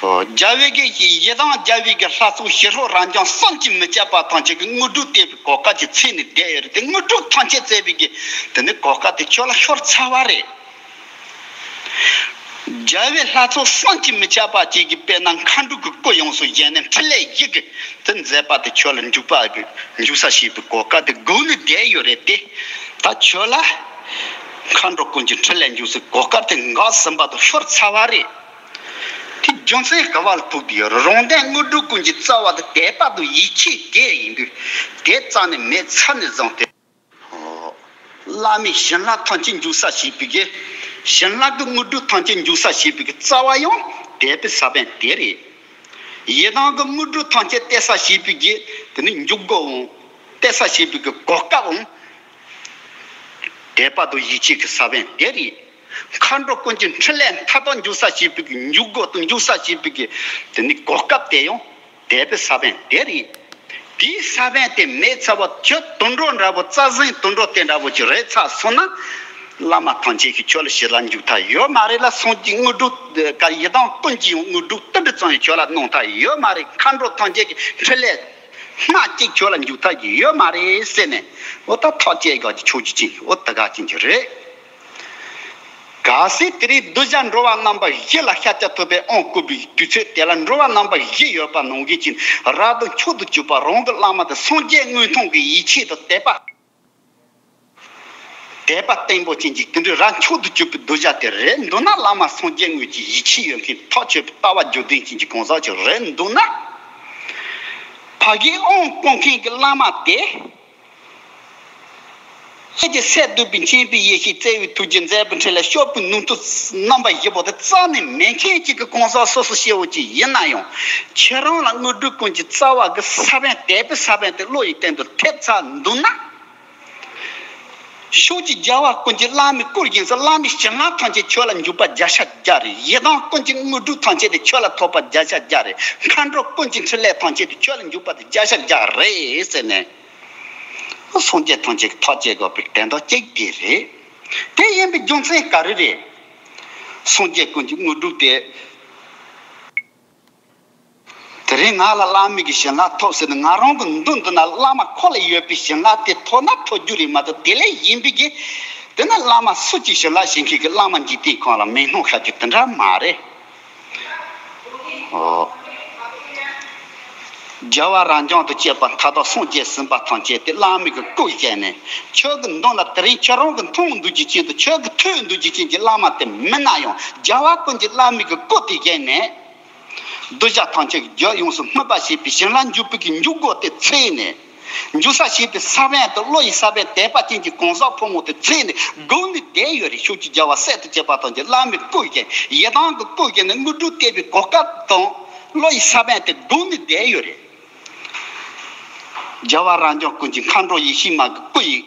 རྒྱལ་བའི་གི་ཡི་དམ་རྒྱལ་བའི་གི་ལྷ་ཚོགས་ཞི་ཁྲོ་རབ་འབྱམས་བསམ་གྱིས་མི་ཁྱབ་པ་ཐམས་ཅད་ཀྱི་དངོས་གྲུབ་སྟེར་བའི་གོ་སྐབས་ཀྱི་ཚད་ནས་བསྡད་ཡོད་རེད་དེ། དངོས་གྲུབ་ཐམས་ཅད་སྩལ་བའི་གི་དེ་ནི་གོ་སྐབས་དེ་ཁྱོད་ལ་ཤོར་ཚར་བ་རེད། རྒྱལ་བའི་ལྷ་ཚོགས་བསམ་གྱིས་མི་ཁྱབ་པ་ཅིག་གིས་དཔེར་ན་མཁའ་འགྲོ་གི་སྐུ་ཡོངས་སུ་བཞེངས་ནས་འཕྲིན་ལས་བཞི་གི་དེ་མཛད་པ་དེ་ཁྱོད་ལ་འཇུག་པ་གི་འཇུག་ས་བྱེད་པའི་གོ་སྐབས་དེ་སྒུག་ནས་བསྡད་ཡོད་རེད་དེ། ད་ཁྱོད་ལ་མཁའ་འགྲོ་ཀུན་གྱི་འཕྲིན་ལས་འཇུག་སའི་གོ་སྐབས་དེ་འགག་ཟིན་པ་དང་ཤོར་ཚར་བ་རེད། དེ་རྒྱུ་མཚན་ག་བ་ལ་ཐུག་དེ་ཡོད་རེད། རང་དོན་དངོས་གྲུབ་ཀུན་གྱི་རྩ་བ་དེ་དད་པ་དང་ཡིད་ཆེས་དེ་ཡིན་དུས་དེ་རྩ་ནས་མེད་ཚར་ནས་བཟུང་སྟེ། བླ་མའི་བྱིན་རླབས་ཐམས་ཅད་འཇུག་ས་བྱེད་པའི་གི། བྱིན་རླབས་ཀྱི་དངོས་གྲུབ་ཐམས་ཅད་འཇུག་ས་བྱེད་པའི་གི་རྩ་བ་ཡང་དད་པའི་ས་བོན་དེ་རེད། ཡི་དམ་གྱི་དངོས་གྲུབ་ཐམས་ཅད་སྟེར་ས་བྱེད་པའི་གི་དེ་ནི་འཇུག་སྒོའང་སྟེར་ས་བྱེད་པའི་གི་གོ་སྐབས་འང་། དད་པ་དང་ཡིད་ཆེས་ཀྱི་ས་བོན་དེ་རེད། མཁའ་འགྲོ་ཀུན་གྱི་འཕྲིན་ལས་མཐའ་དག་འཇུག་ས་བྱེད་པའི་གི་འཇུག་སྒོ་དང་འཇུག་ས་བྱེད་པའི་གི་དེ་ནི་གོ་སྐབས་དེ་ཡང་དད་པའི་ས་བོན་དེ་རེད། དེའི་ས་བོན་དེ་མེད་ཚར་བ་ཁྱོད་དུད་འགྲོ་འདྲ་པོ་རྩྭ་ཟན་དུད་འགྲོ་དེ་འདྲ་པོ་ཅིག་རེད་ཚར་སོང་ན། བླ་མ་ཐམས་ཅད་ཀྱིས་ཁྱོད་ལ་ཞི་ལ་འཇུག་ཐབས་ཡོད་མ་རེད་ལ། སངས་རྒྱས་དངོས་གྲུབ་ག་ཡི་དམ་ཀུན་གྱི་ཡང་དངོས་གྲུབ་ཏིལ་འབྲུ་ཙམ་ཡང་ཁྱོད་ལ་གནང་ཐབས་ཡོད་མ་རེད། མཁའ་འགྲོ་ཐམས་ཅད་ཀྱི་འཕྲིན་ལས་སྣ་གཅིག་ཁྱོད་ལ་འཇུག་ཐབས་ཀྱི་ཡོད་མ་རེད་ཟེར་ནས། འོ་ད་ཐག་བཅད་དགོས་ཀྱི་ཆོག་རྒྱུ་ཅན་འོ་ད་ག་ཅན་གྱི་རེད། གལ་སྲིད་དེ་རིང་གདུལ་བྱ་འགྲོ་བ་རྣམ་པ་བཞི་ལ་ཤཱཀྱ་ཐུབ་པའི་དབང་བསྐུར་བའི་དུས་ཚོད་དེ་ལ་འགྲོ་བ་རྣམ་པ་བཞི་ཡོད་པ་ནང་བཞིན་གྱི་རབ་ཏུ་མཆོག་ཏུ་གྱུར་པ་རང་གི་བླ་མ་དེ་སངས་རྒྱས་དངོས་མཐོང་གི་ཡིད་ཆེས་དང་དད་པ། དད་པ་བརྟན་པོ་ཅན་གྱི་དེ་འདྲའི་རབ་མཆོག་ཏུ་གྱུར་པའི་གདུལ་བྱ་དེ་རེད་འདུག་ན། བླ་མ་སངས་རྒྱས་དངོས་ཀྱི་ཡིད་ཆེས་ཡོད་མཁན་ཐག་ཆོད་པའི་ལྟ་བ་རྒྱུད་ལྡན་ཅན་གྱི་གང་ཟག་ཅིག་རེད་འདུག་ན། ཕ་གིའི་དབང་བསྐུར་མཁན་གྱི་བླ་མ་དེ། ཁྱེད་ཀྱི་སྲས་འདུས་པའི་མཁྱེན་པའི་ཡེ་ཤེས་བརྩེ་བའི་ཐུགས་རྗེ་མཛད་པའི་འཕྲིན་ལས་སྐྱོབ་པའི་ནུས་མཐུ་རྣམ་པ་བཞི་པོ་དེ་རྩ་ནས་མེད་མཁན་ཅིག་གི་གང་ཟག་སོ་སོ་སྐྱེ་བོ་ཅིག་ཡིན་ན་ཡང་། ཁྱེད་རང་ལ་དངོས་གྲུབ་ཀུན་གྱི་རྩ་བ་གི་ས་བོན་དད་པའི་ས་བོན་དེ་བློ་ཡི་སྟེང་དུ་ཐེབས་ཚར་འདུག་ན། ཕྱོགས་ཀྱི་རྒྱལ་བ་ཀུན་གྱི་བླ་མའི་སྐུར་བཞེངས་སུ་བླ་མའི་བྱིན་རླབས་ཐམས་ཅད་ཁྱོད་ལ་འཇུག་པ་བརྒྱ་ཆ་བརྒྱ་རེད། ཡི་དམ་ཀུན་གྱི་དངོས་གྲུབ་ཐམས་ཅད་དེ་ཁྱོད་ལ་ཐོབ་པ་བརྒྱ་ཆ་བརྒྱ་རེད། མཁའ་འགྲོ་ཀུན་གྱི་འཕྲིན་ལས་ཐམས་ཅད་དེ་ཁྱོད་ལ་འཇུག་པ་དེ་བརྒྱ་ཆ་བརྒྱ་རེད་ཟེར་ནས། སངས་རྒྱས་ཐམས་ཅད་ཀྱི་ཐག་བཅད་དགོས་པའི་དོན་དག་གཅིག་དེ་རེད། དེ་ཡིན་པའི་རྒྱུ་མཚན་ག་རེ་རེད། སངས་རྒྱས་ཀུན་གྱི་དངོས་གྲུབ་དེ། དེ་རིང་ང་ལ་བླ་མའི་གི་བྱིན་རླབས་ཐོབ་ཟེར་ནས་ང་རང་གི་མདུན་དུ་ན་བླ་མ་ཁོ་ལ་ཡོད་པའི་བྱིན་རླབས་དེ་ཐོབ་ན་ཐོབ་རྒྱུ་རེད་མ་གཏོགས། དེ་ལས་གཞན་པའི་གི་དེ་ནི་བླ་མ་སུ་གཅིག་བྱིན་རླབས་བྱེད་མཁན་གྱི་བླ་མ་འཇིག་རྟེན་ཁམས་ལ་མེད་སྣང་ཤར་རྒྱུ་དེ་འདྲ་མ་རེད། ཨོ། རྒྱལ་བ་རབ་འབྱམས་དང་བཅས་པ་མཐའ་དག་སངས་རྒྱས་ཟིན་པ་ཐམས་ཅད་དེ་བླ་མའི་གི་སྐུ་བཞེངས་ནས། ཁྱོད་ཀྱི་མདུན་ལ་དེ་རིང་ཁྱོད་རང་གི་མཐོང་འདུག་རྒྱུ་ཅན་དང་ཁྱོད་ཀྱི་ཐོས་འདུག་རྒྱུ་ཅན་གྱི་བླ་མ་དེ་མིན་ན་ཡང་། རྒྱལ་བ་ཀུན་གྱི་བླ་མའི་གི་སྐུ་དེ་བཞེངས་ནས། གདུལ་བྱ་ཐམས་ཅད་ཀྱི་རྒྱུད་ཡོངས་སུ་སྨིན་པ་བྱེད་པའི་བྱིན་རླབས་འཇུག་པའི་གི་འཇུག་སྒོ་དེ་འཚོལ་ནས། འཇུག་ས་བྱེད་པའི་ས་བོན་དང་བློ་ཡི་ས་བོན་དད་པ་ཅན་གྱི་གང་ཟག་ཕོ་མོ་དེ་འཚོལ་ནས་སྒུག་ནས་བསྡད་ཡོད་རེད། ཕྱོགས་ཀྱི་རྒྱལ་བ་སྲས་དང་བཅས་པ་ཐམས་ཅད་བླ་མའི་སྐུ་བཞེངས། ཡི་དམ་གྱི་སྐུ་བཞེངས་ནས་དངོས་གྲུབ་སྟེར་བའི་གོ་སྐབས་དང་བློ་ཡི་ས་བོན་དེ་སྒུག་ནས་བསྡད་ཡོད་རེད། རྒྱལ་བ་རབ་འབྱམས་ཀུན་གྱི་མཁའ་འགྲོ་ཡེ་ཤེས་མ་གི་སྐུ་ཡི་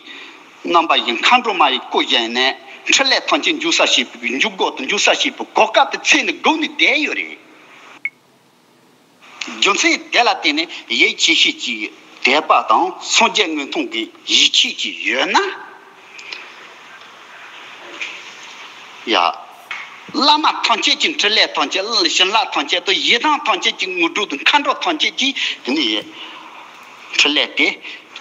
རྣམ་པ་ཡི་མཁའ་འགྲོ་མ་ཡི་སྐུ་བཞེངས་ནས་འཕྲིན་ལས་ཐམས་ཅད་འཇུག་ས་བྱེད་པའི་འཇུག་སྒོ་དང་འཇུག་ས་བྱེད་པའི་གོ་སྐབས་དེ་འཚོལ་ནས་སྒུག་ནས་བསྡད་ཡོད་རེད། རྒྱུ་མཚན་དེ་ལ་བརྟེན་ནས་ཡིད་ཆེས་ཤེས་ཀྱི་དད་པ་དང་སངས་རྒྱས་དངོས་མཐོང་གི་ཡིད་ཆེས་ཀྱི་ཡོད་ན། ཡ། བླ་མ་ཐམས་ཅད་ཀྱི་འཕྲིན་ལས་ཐམས་ཅད། བྱིན་རླབས་ཐམས་ཅད་དང་ཡི་དམ་ཐམས་ཅད་ཀྱི་དངོས་གྲུབ་དང་མཁའ་འགྲོ་ཐམས་ཅད་ཀྱི་དེ་ནི་འཕྲིན་ལས་དེ།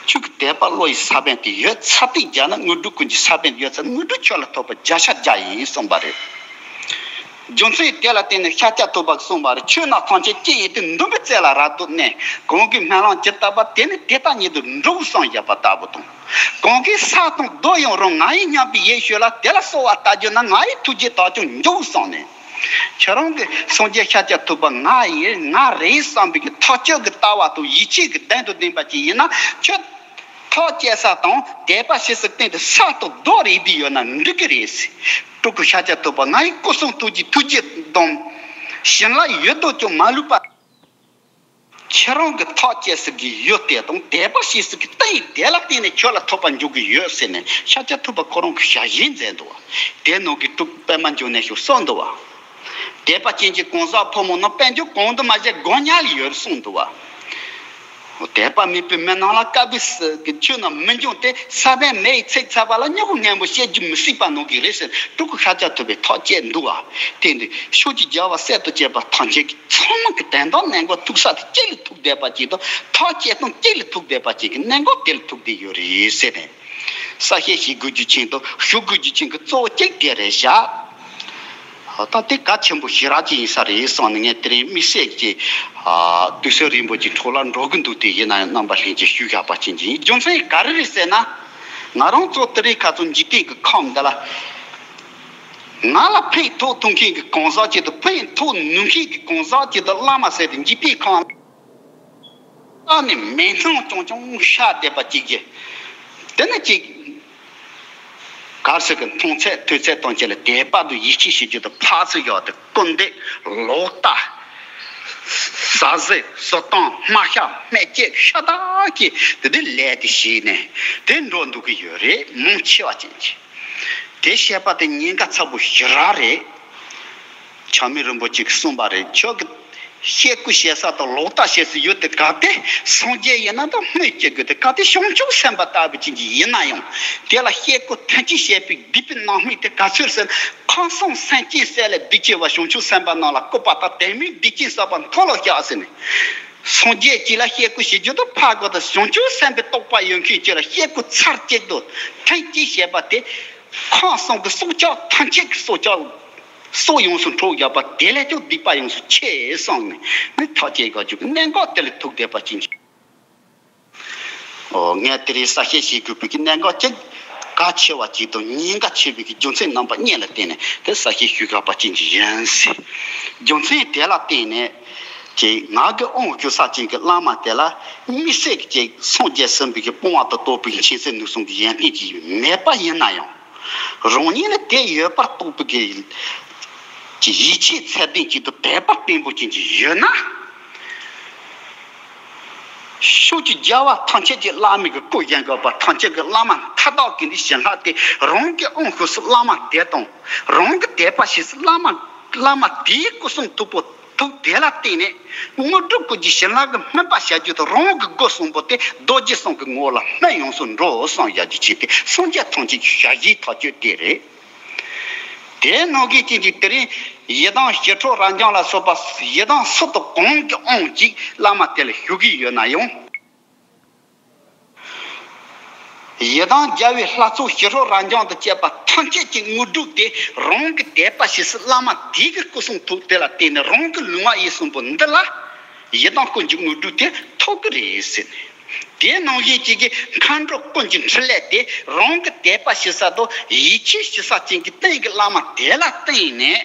ཁྱོད་ཀྱི་དད་པ་བློ་ཡི་ས་བོན་དེ་ཡོད་ཚར་དུས་བརྒྱ་ན་དངོས་གྲུབ་ཀུན་གྱི་ས་བོན་ཡོད་ཚར། དངོས་གྲུབ་ཁྱོད་ལ་ཐོབ་པ་བརྒྱ་ཆ་བརྒྱ་ཡིན་གསུངས་པ་རེད། རྒྱུ་མཚན་དེ་ལ་བརྟེན་ནས་ཤཱཀྱ་ཐུབ་པ་གསུངས་པ་རེད། ཆོས་རྣམས་ཐམས་ཅད་སྤྱི་ཡི་སྟེ། འདུན་པའི་རྩེ་ལ་རབ་ཏུ་གནས། གང་གིས་སྨོན་ལམ་ཇི་ལྟ་བ། དེ་ནི་དེ་ལྟ་ཉིད་དུ་འགྲུབ་བསམ་བཞག་པ་ལྟ་བུ་དང་། གང་གིས་ས་དང་རྡོ་ཡང་རུང་། ང་ཡིས་མཉམ་པའི་ཡིད་ཞུགས་ལ། དེ་ལ་གསོལ་བ་བཏབ་གྱུར་ན། ང་ཡི་ཐུགས་རྗེས་བདག་ཀྱང་འཇུག་བསམ་ནས། ཁྱེད་རང་གིས་སངས་རྒྱས་ཤཱཀྱ་ཐུབ་པ་ང་ཡིན་ང་རེད་བསམ་པའི་གི་ཐག་གཅོད་ཀྱི་ལྟ་བ་དང་ཡིད་ཆེས་ཀྱི་གདེང་དང་ལྡན་པ་ཅིག་ཡིན་ན། ཁྱོད་ཐག་བཅད་ས་དང་དད་པ་བྱེད་སའི་སྟེང་དུ་ས་དང་རྡོ་རེད་བསྡད་ཡོད་ན་འགྲིག་གི་རེད། སྤྲུལ་སྐུ་ཤཱཀྱ་ཐུབ་པ་ང་ཡི་སྐུ་གསུང་ཐུགས་ཀྱི་ཐུགས་རྗེ་དང་བྱིན་རླབས་ཡོད་དོ་ཅོག་མ་ལུས་པ། ཁྱེད་རང་གི་ཐག་བཅད་ས་གི་ཡུལ་དེ་དང་དད་པ་བྱེད་ས་གི་སྟེང་དེ་ལ་བརྟེན་ནས་ཁྱོད་ལ་ཐོབ་པ་འཇུག་གི་ཡོད་ཟེར་ནས་ཤཱཀྱ་ཐུབ་པ་ཁོ་རང་གི་ཞལ་བཞེས་མཛད་འདུག་བ། དེ་ནང་གི་སྤྲུལ་པདྨ་འབྱུང་གནས་ཤོག་གསུངས་འདུག་བ། དད་པ་ཅན་གྱི་གང་ཟག་ཕོ་མོ་རྣམས་དཔལ་འབྱོར་གང་དུ་མ་བྱས་དགོས་ཉག་ཡོད་གསུངས་འདུག་བ། དད་པ་མེད་པའི་མི་རྣམས་ལ་དཀའ་བའི་ཆོས་རྣམས་མི་འབྱུང་སྟེ། ས་བོན་མེ་ཡིས་ཚིག་ཚར་བ་ལ། སྨྱུ་གུ་སྔོན་པོ་བཤད་རྒྱུ་མི་སྲིད་པ་ནང་གི་རེད་ཟེར། སྤྲུལ་སྐུ་ཤཱཀྱ་ཐུབ་པས་ཐག་བཅད་འདུག་བ། དེ་འདི་ཕྱོགས་ཀྱི་རྒྱལ་བ་སྲས་དང་བཅས་པ་ཐམས་ཅད་ཀྱི་ཚང་མ་གི་དོན་དག་གནད་འགག་ཐུག་ས་དེ་གཅིག་ལ་ཐུག་བསྡད་པ་ཅིག་དང་། ཐག་བཅད་སྟངས་གཅིག་ལ་ཐུག་བསྡད་པ་ཅིག་གི་གནད་འགག་དེ་ལ་ཐུག་བསྡད་ཡོད་རེད་ཟེར་ནས། གསལ་བཤད་བྱེད་དགོས་རྒྱུ་ཅན་དང་ཞུ་དགོས་རྒྱུ་ཅན་གྱི་གཙོ་བོ་གཅིག་དེ་རེད་བཞག་ད་དེ་གལ་ཆེན་པོ་ཞེ་དྲག་ཅིག་ཡིན་ས་རེད་བསམ་ནས། ངས་དེ་རིང་དམིགས་བསལ་གྱི་དུས་ཚོད་རིང་པོ་ཅིག་འཕྲོ་བརླག་འགྲོ་གི་འདུག་དེ་ཡིན་ན་ཡང་རྣམ་པ་ལྷན་རྒྱས་ཞུ་བཞག་པ་ཅན་ཅིག་ཡིན། རྒྱུ་མཚན་ག་རེ་རེད་ཟེར་ན། ང་རང་ཚོ་དེ་རིང་ཁ་སང་འཇིག་རྟེན་གྱི་ཁམས་འདི་ལ། ང་ལ་ཕན་ཐོགས་ཐུབ་མཁན་གྱི་གང་ཟག་ཅིག་དང་། ཕན་ཐོགས་ནུས་མཁན་གྱི་གང་ཟག་ཅིག་དང་། བླ་མ་ཟེར་ཏེ་འཇིག་རྟེན་ཁམས་ལ་ཨ་ནི་མེད་སྣང་ཅུང་ཅུང་ཤར་བསྡད་པ་ཅིག་གི། དེ་ནི་ཅིག་གར་སོགས་ཀྱི་མཐོང་ཚད་ཐོས་ཚད་དང་བཅས་ལ་དད་པ་དང་ཡིད་ཆེས་བྱེད་རྒྱུ་དང་། ཕར་ཚུར་བཞག་སྟེ་སྐུར་འདེབས་ལོག་ལྟ། ཟ་ཟི་སུ་གཏོང་སྨ་ཤ་སྨན་དཔྱད་ཤ་སྟག་གིས་དེ་དེ་ལས་དེ་བྱས་ནས་དེ་འགྲོ་འདུག་གི་ཡོད་རེད། མང་ཆེ་བ་ཅན་གྱི། དེ་བཤད་པ་དེ་ཉེན་ཁ་ཚ་པོ་ཞེ་དྲག་རེད། ཆགས་མེད་རིན་པོ་ཆེས་གསུངས་པ་རེད། ཁྱོད་ཀྱི་བཤད་སྐུར་བྱེད་ས་དང་ལོག་ལྟ་བྱེད་ས་ཡོད་དེ། གལ་ཏེ་སངས་རྒྱས་ཡིན་ན་ད་སྨོས་ཅི་དགོས་ཏེ། གལ་ཏེ་བྱང་ཆུབ་སེམས་དཔའ་ལྟ་བུ་ཅན་གྱི་ཡིན་ན་ཡང་། དེ་ལ་བཤད་སྐུར་ཐེངས་གཅིག་བྱས་པའི་སྡིག་པའི་རྣམ་སྨིན་དེ་ག་ཚོད་ཟེར། ཁམས་གསུམ་སེམས་ཅན་བསད་ལས་སྡིག་ཆེ་བ། བྱང་ཆུབ་སེམས་དཔའ་རྣམས་ལ་བསྐུར་པ་ལྟར། དོན་མེད་སྡིག་ཅན་བསགས་པ་མཐོལ་ལོ་བཤགས་ཟེར་ནས། སངས་རྒྱས་ཅིག་ལ་བཤད་སྐུར་བྱེད་རྒྱུ་དང་། ཕར་གོ་དང་བྱང་ཆུབ་སེམས་དཔའི་རྟོགས་པ་ཡོད་མཁན་ཅིག་ལ་བཤད་སྐུར་ཚར་གཅིག་དང་ཐེངས་གཅིག་བྱས་པ་དེ། ཁམས་གསུམ་གྱི་སྲོག་ཆགས་ཐམས་ཅད་ཀྱི་སྲོག་ཆགས་སྲོག་ཡོངས་སུ་འཕྲོག་བཞག་པ་དེ་ལས་ཀྱང་སྡིག་པ་ཡོངས་སུ་ཆེ་གསུངས་ནས་ནི་ཐག་བཅད་དགོས་རྒྱུ་གི་གནད་འགག་དེ་ལ་ཐུག་བསྡད་པ་ཅན་གྱི། ཨོ། ངས་དེ་རིང་གསལ་བཤད་བྱེད་དགོས་པའི་གི་གནད་འགག་གཅིག་གལ་ཆེ་བ་གཅིག་དང་ཉེན་ཁ་ཆེ་བའི་གི་རྒྱུ་མཚན་རྣམ་པ་གཉིས་ལ་བརྟེན་ནས་དེ་གསལ་བཤད་ཞུ་དགོས་པ་ཅན་གྱི་ཡིན་ཟེར། རྒྱུ་མཚན་དེ་ལ་བརྟེན་ནས་ཀྱི་ང་གི་དབང་བསྒྱུར་ས་ཅན་གྱི་བླ་མ་དེ་ལ་དམིགས་བསལ་གྱི་སངས་རྒྱས་ཟིན་པའི་གི་སྤོང་བ་དང་རྟོགས་པའི་གི་མཁྱེན་བརྩེ་ནུས་གསུམ་གྱི་ཡོན་ཏན་གྱིས་མེད་པ་ཡིན་ན་ཡང་། རང་ཉིད་ལ་དེ་ཡོད་པར་རྟོགས་པའི་གི་ཀྱི་ཡིད་ཆེས་ཚད་ལྡན་གཅིག་ཏུ་དད་པ་བརྟན་པོ་ཅན་གྱི་ཡོད་ན། ཕྱོགས་ཀྱི་རྒྱལ་བ་ཐམས་ཅད་ཀྱི་བླ་མའི་གི་སྐུ་བཞེངས་དགོས་པ་ཐམས་ཅད་ཀྱི་བླ་མ་མཐའ་དག་གི་ནི་བྱིན་རླབས་དེ་རང་གི་དབང་ཤུགས་སུ་བླ་མ་དེ་དང་རང་གི་དད་པ་ཞེས་སུ་བླ་མ་བླ་མ་དེའི་སྐུ་གསུང་ཐུགས་པོ་ཐུགས་དེ་ལ་བརྟེན་ནས་དངོས་གྲུབ་ཀུན་གྱི་བྱིན་རླབས་ཀྱི་སྨིན་པ་བྱ་རྒྱུ་དང་རང་གི་སྒོ་གསུམ་པོ་དེ་རྡོ་རྗེ་གསུམ་གྱི་ངོ་བོ་ལ་སྨིན་ཡོངས་སུ་འགྲོ་གསུངས་བཞག་རྒྱུ་ཆེད་དེ་སངས་རྒྱས་ཐམས་ཅད་ཀྱི་ཞལ་བཞེས་ཐག་གཅོད་དེ་རེད། དེའི་ནང་གི་རྐྱེན་གྱིས་དེ་རིང་ཡི་དམ་ཞི་ཁྲོ་རབ་འབྱམས་ལ་སོགས་པ་ཡི་དམ་སུ་དང་གང་གི་དབང་ཅིག་བླ་མ་དེ་ལ་ཞུ་གི་ཡོད་ན་ཡང་། ཡི་དམ་རྒྱལ་བའི་ལྷ་ཚོགས་ཞི་ཁྲོ་རབ་འབྱམས་དང་བཅས་པ་ཐམས་ཅད་ཀྱི་དངོས་གྲུབ་དེ་རང་གི་དད་པ་ཞེས་སུ་བླ་མ་དེ་གི་སྐུ་གསུང་ཐུགས་དེ་ལ་བརྟེན་ནས་རང་གི་ལུས་ངག་ཡིད་གསུམ་པོ་འདི་ལ་ཡི་དམ་ཀུན་གྱི་དངོས་གྲུབ་དེ་ཐོབ་ཀྱི་རེད་ཟེར་ནས། དེ་ནང་བཞིན་གཅིག་གིས་མཁའ་འགྲོ་ཀུན་གྱི་འཕྲིན་ལས་དེ་རང་གི་དད་པ་ཞེས་ས་དང་ཡིད་ཆེས་ཞེས་ས་ཅན་གྱི་སྟེང་གི་བླ་མ་དེ་ལ་བརྟེན་ནས།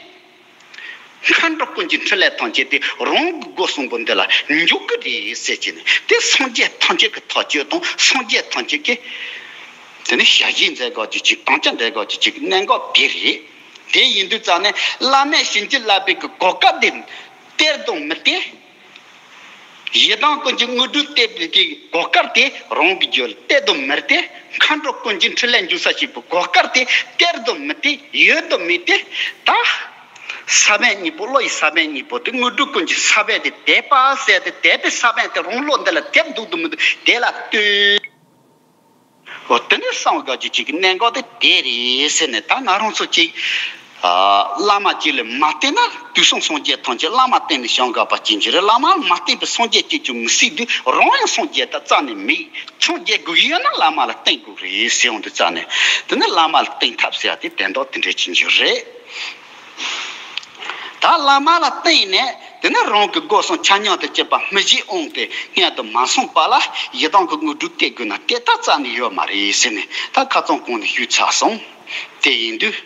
མཁའ་འགྲོ་ཀུན་གྱི་འཕྲིན་ལས་ཐམས་ཅད་དེ་རང་གི་སྒོ་གསུམ་པོ་འདི་ལ་འཇུག་གི་རེད་ཟེར་གྱི་ནས་དེ་སངས་རྒྱས་ཐམས་ཅད་ཀྱི་ཐག་གཅོད་དང་སངས་རྒྱས་ཐམས་ཅད་ཀྱི་དེ་ནི་ཞལ་བཞེས་མཛད་དགོས་ཀྱི་ཅིག་དམ་བཅའ་འགྲེལ་དགོས་ཀྱི་ཅིག་གནད་འགག་དེ་རེད། དེ་ཡིན་དུས་ཙང་ནས་བླ་མས་བྱིན་གྱིས་བརླབས་པའི་གི་གོ་སྐབས་དེ་སྟེར་དང་མི་སྟེར། ཡི་དམ་ཀུན་གྱི་དངོས་གྲུབ་སྟེར་བའི་གི་གོ་སྐབས་དེ་རང་གི་རྒྱུད་ལ་སྟེར་དང་མི་སྟེར། མཁའ་འགྲོ་ཀུན་གྱི་འཕྲིན་ལས་འཇུག་ས་ཞིག་པའི་གོ་སྐབས་དེ་སྟེར་དང་མི་སྟེར། ཡོད་དང་མི་སྟེར། ད། ས་བོན་གཉིས་པོ་བློ་ཡི་ས་བོན་གཉིས་པོ་དེ་དངོས་གྲུབ་ཀུན་གྱི་ས་བོན་དེ་དད་པ་ཟེར་ཏེ་དད་པའི་ས་བོན་དེ་རང་བློ་འདི་ལ་དེབ་འདུག་ཏུ་མི་འདུག་དེ་ལ་ལྟོས། འོ་དེ་ནས་གསང་བ་དགའ་རྒྱུ་གཅིག་གི་གནད་འགག་དེ་དེ་རེད་ཟེར་ནས་ད་ང་རང་ཚོ་གཅིག་བླ་མ་གཅིག་ལ་མ་བརྟེན་ན་དུས་གསུམ་སངས་རྒྱས་ཐམས་ཅད་བླ་མ་བརྟེན་ནས་བྱུང་དགོས་པ་ཅན་གྱི་རེད། བླ་མ་ལ་མ་བརྟེན་པའི་སངས་རྒྱས་གཅིག་ཀྱང་མི་སྲིད་དུས་རང་ཡང་སངས་རྒྱས་ད་རྩ་ནས་མེད། སངས་རྒྱས་དགོས་ཀྱི་ཡོད་ན་བླ་མ་ལ་བརྟེན་དགོས་རེད་ཟེར་ཡོང་དུས་རྩ་ནས་དེ་ནས་བླ་མ་ལ་བརྟེན་ཐབས་ཟེར་ཡ་དེ་དོན་དག་དེ་འདྲ་ཅན་གྱི་རེད། ད་བླ་མ་ལ་བརྟེན་ནས་དེ་ནས་རང་གི་སྒོ་གསུམ་ཆ་མཉམ་དུ་སྐྱེས་པ་སྨིན་བྱེད་དབང་དེ་སྔོན་དུ་མ་སོང་བ་ལ་ཡི་དམ་གྱི་དངོས་གྲུབ་སྟེར་དགོས་ན་དེ་ལྟ་རྩ་ནས་ཡོད་མ་རེད་ཟེར་ནས་ད་ཁ་སང་གོང་ནས་ཞུས་ཚར་སོང་། དེ་ཡིན་དུས་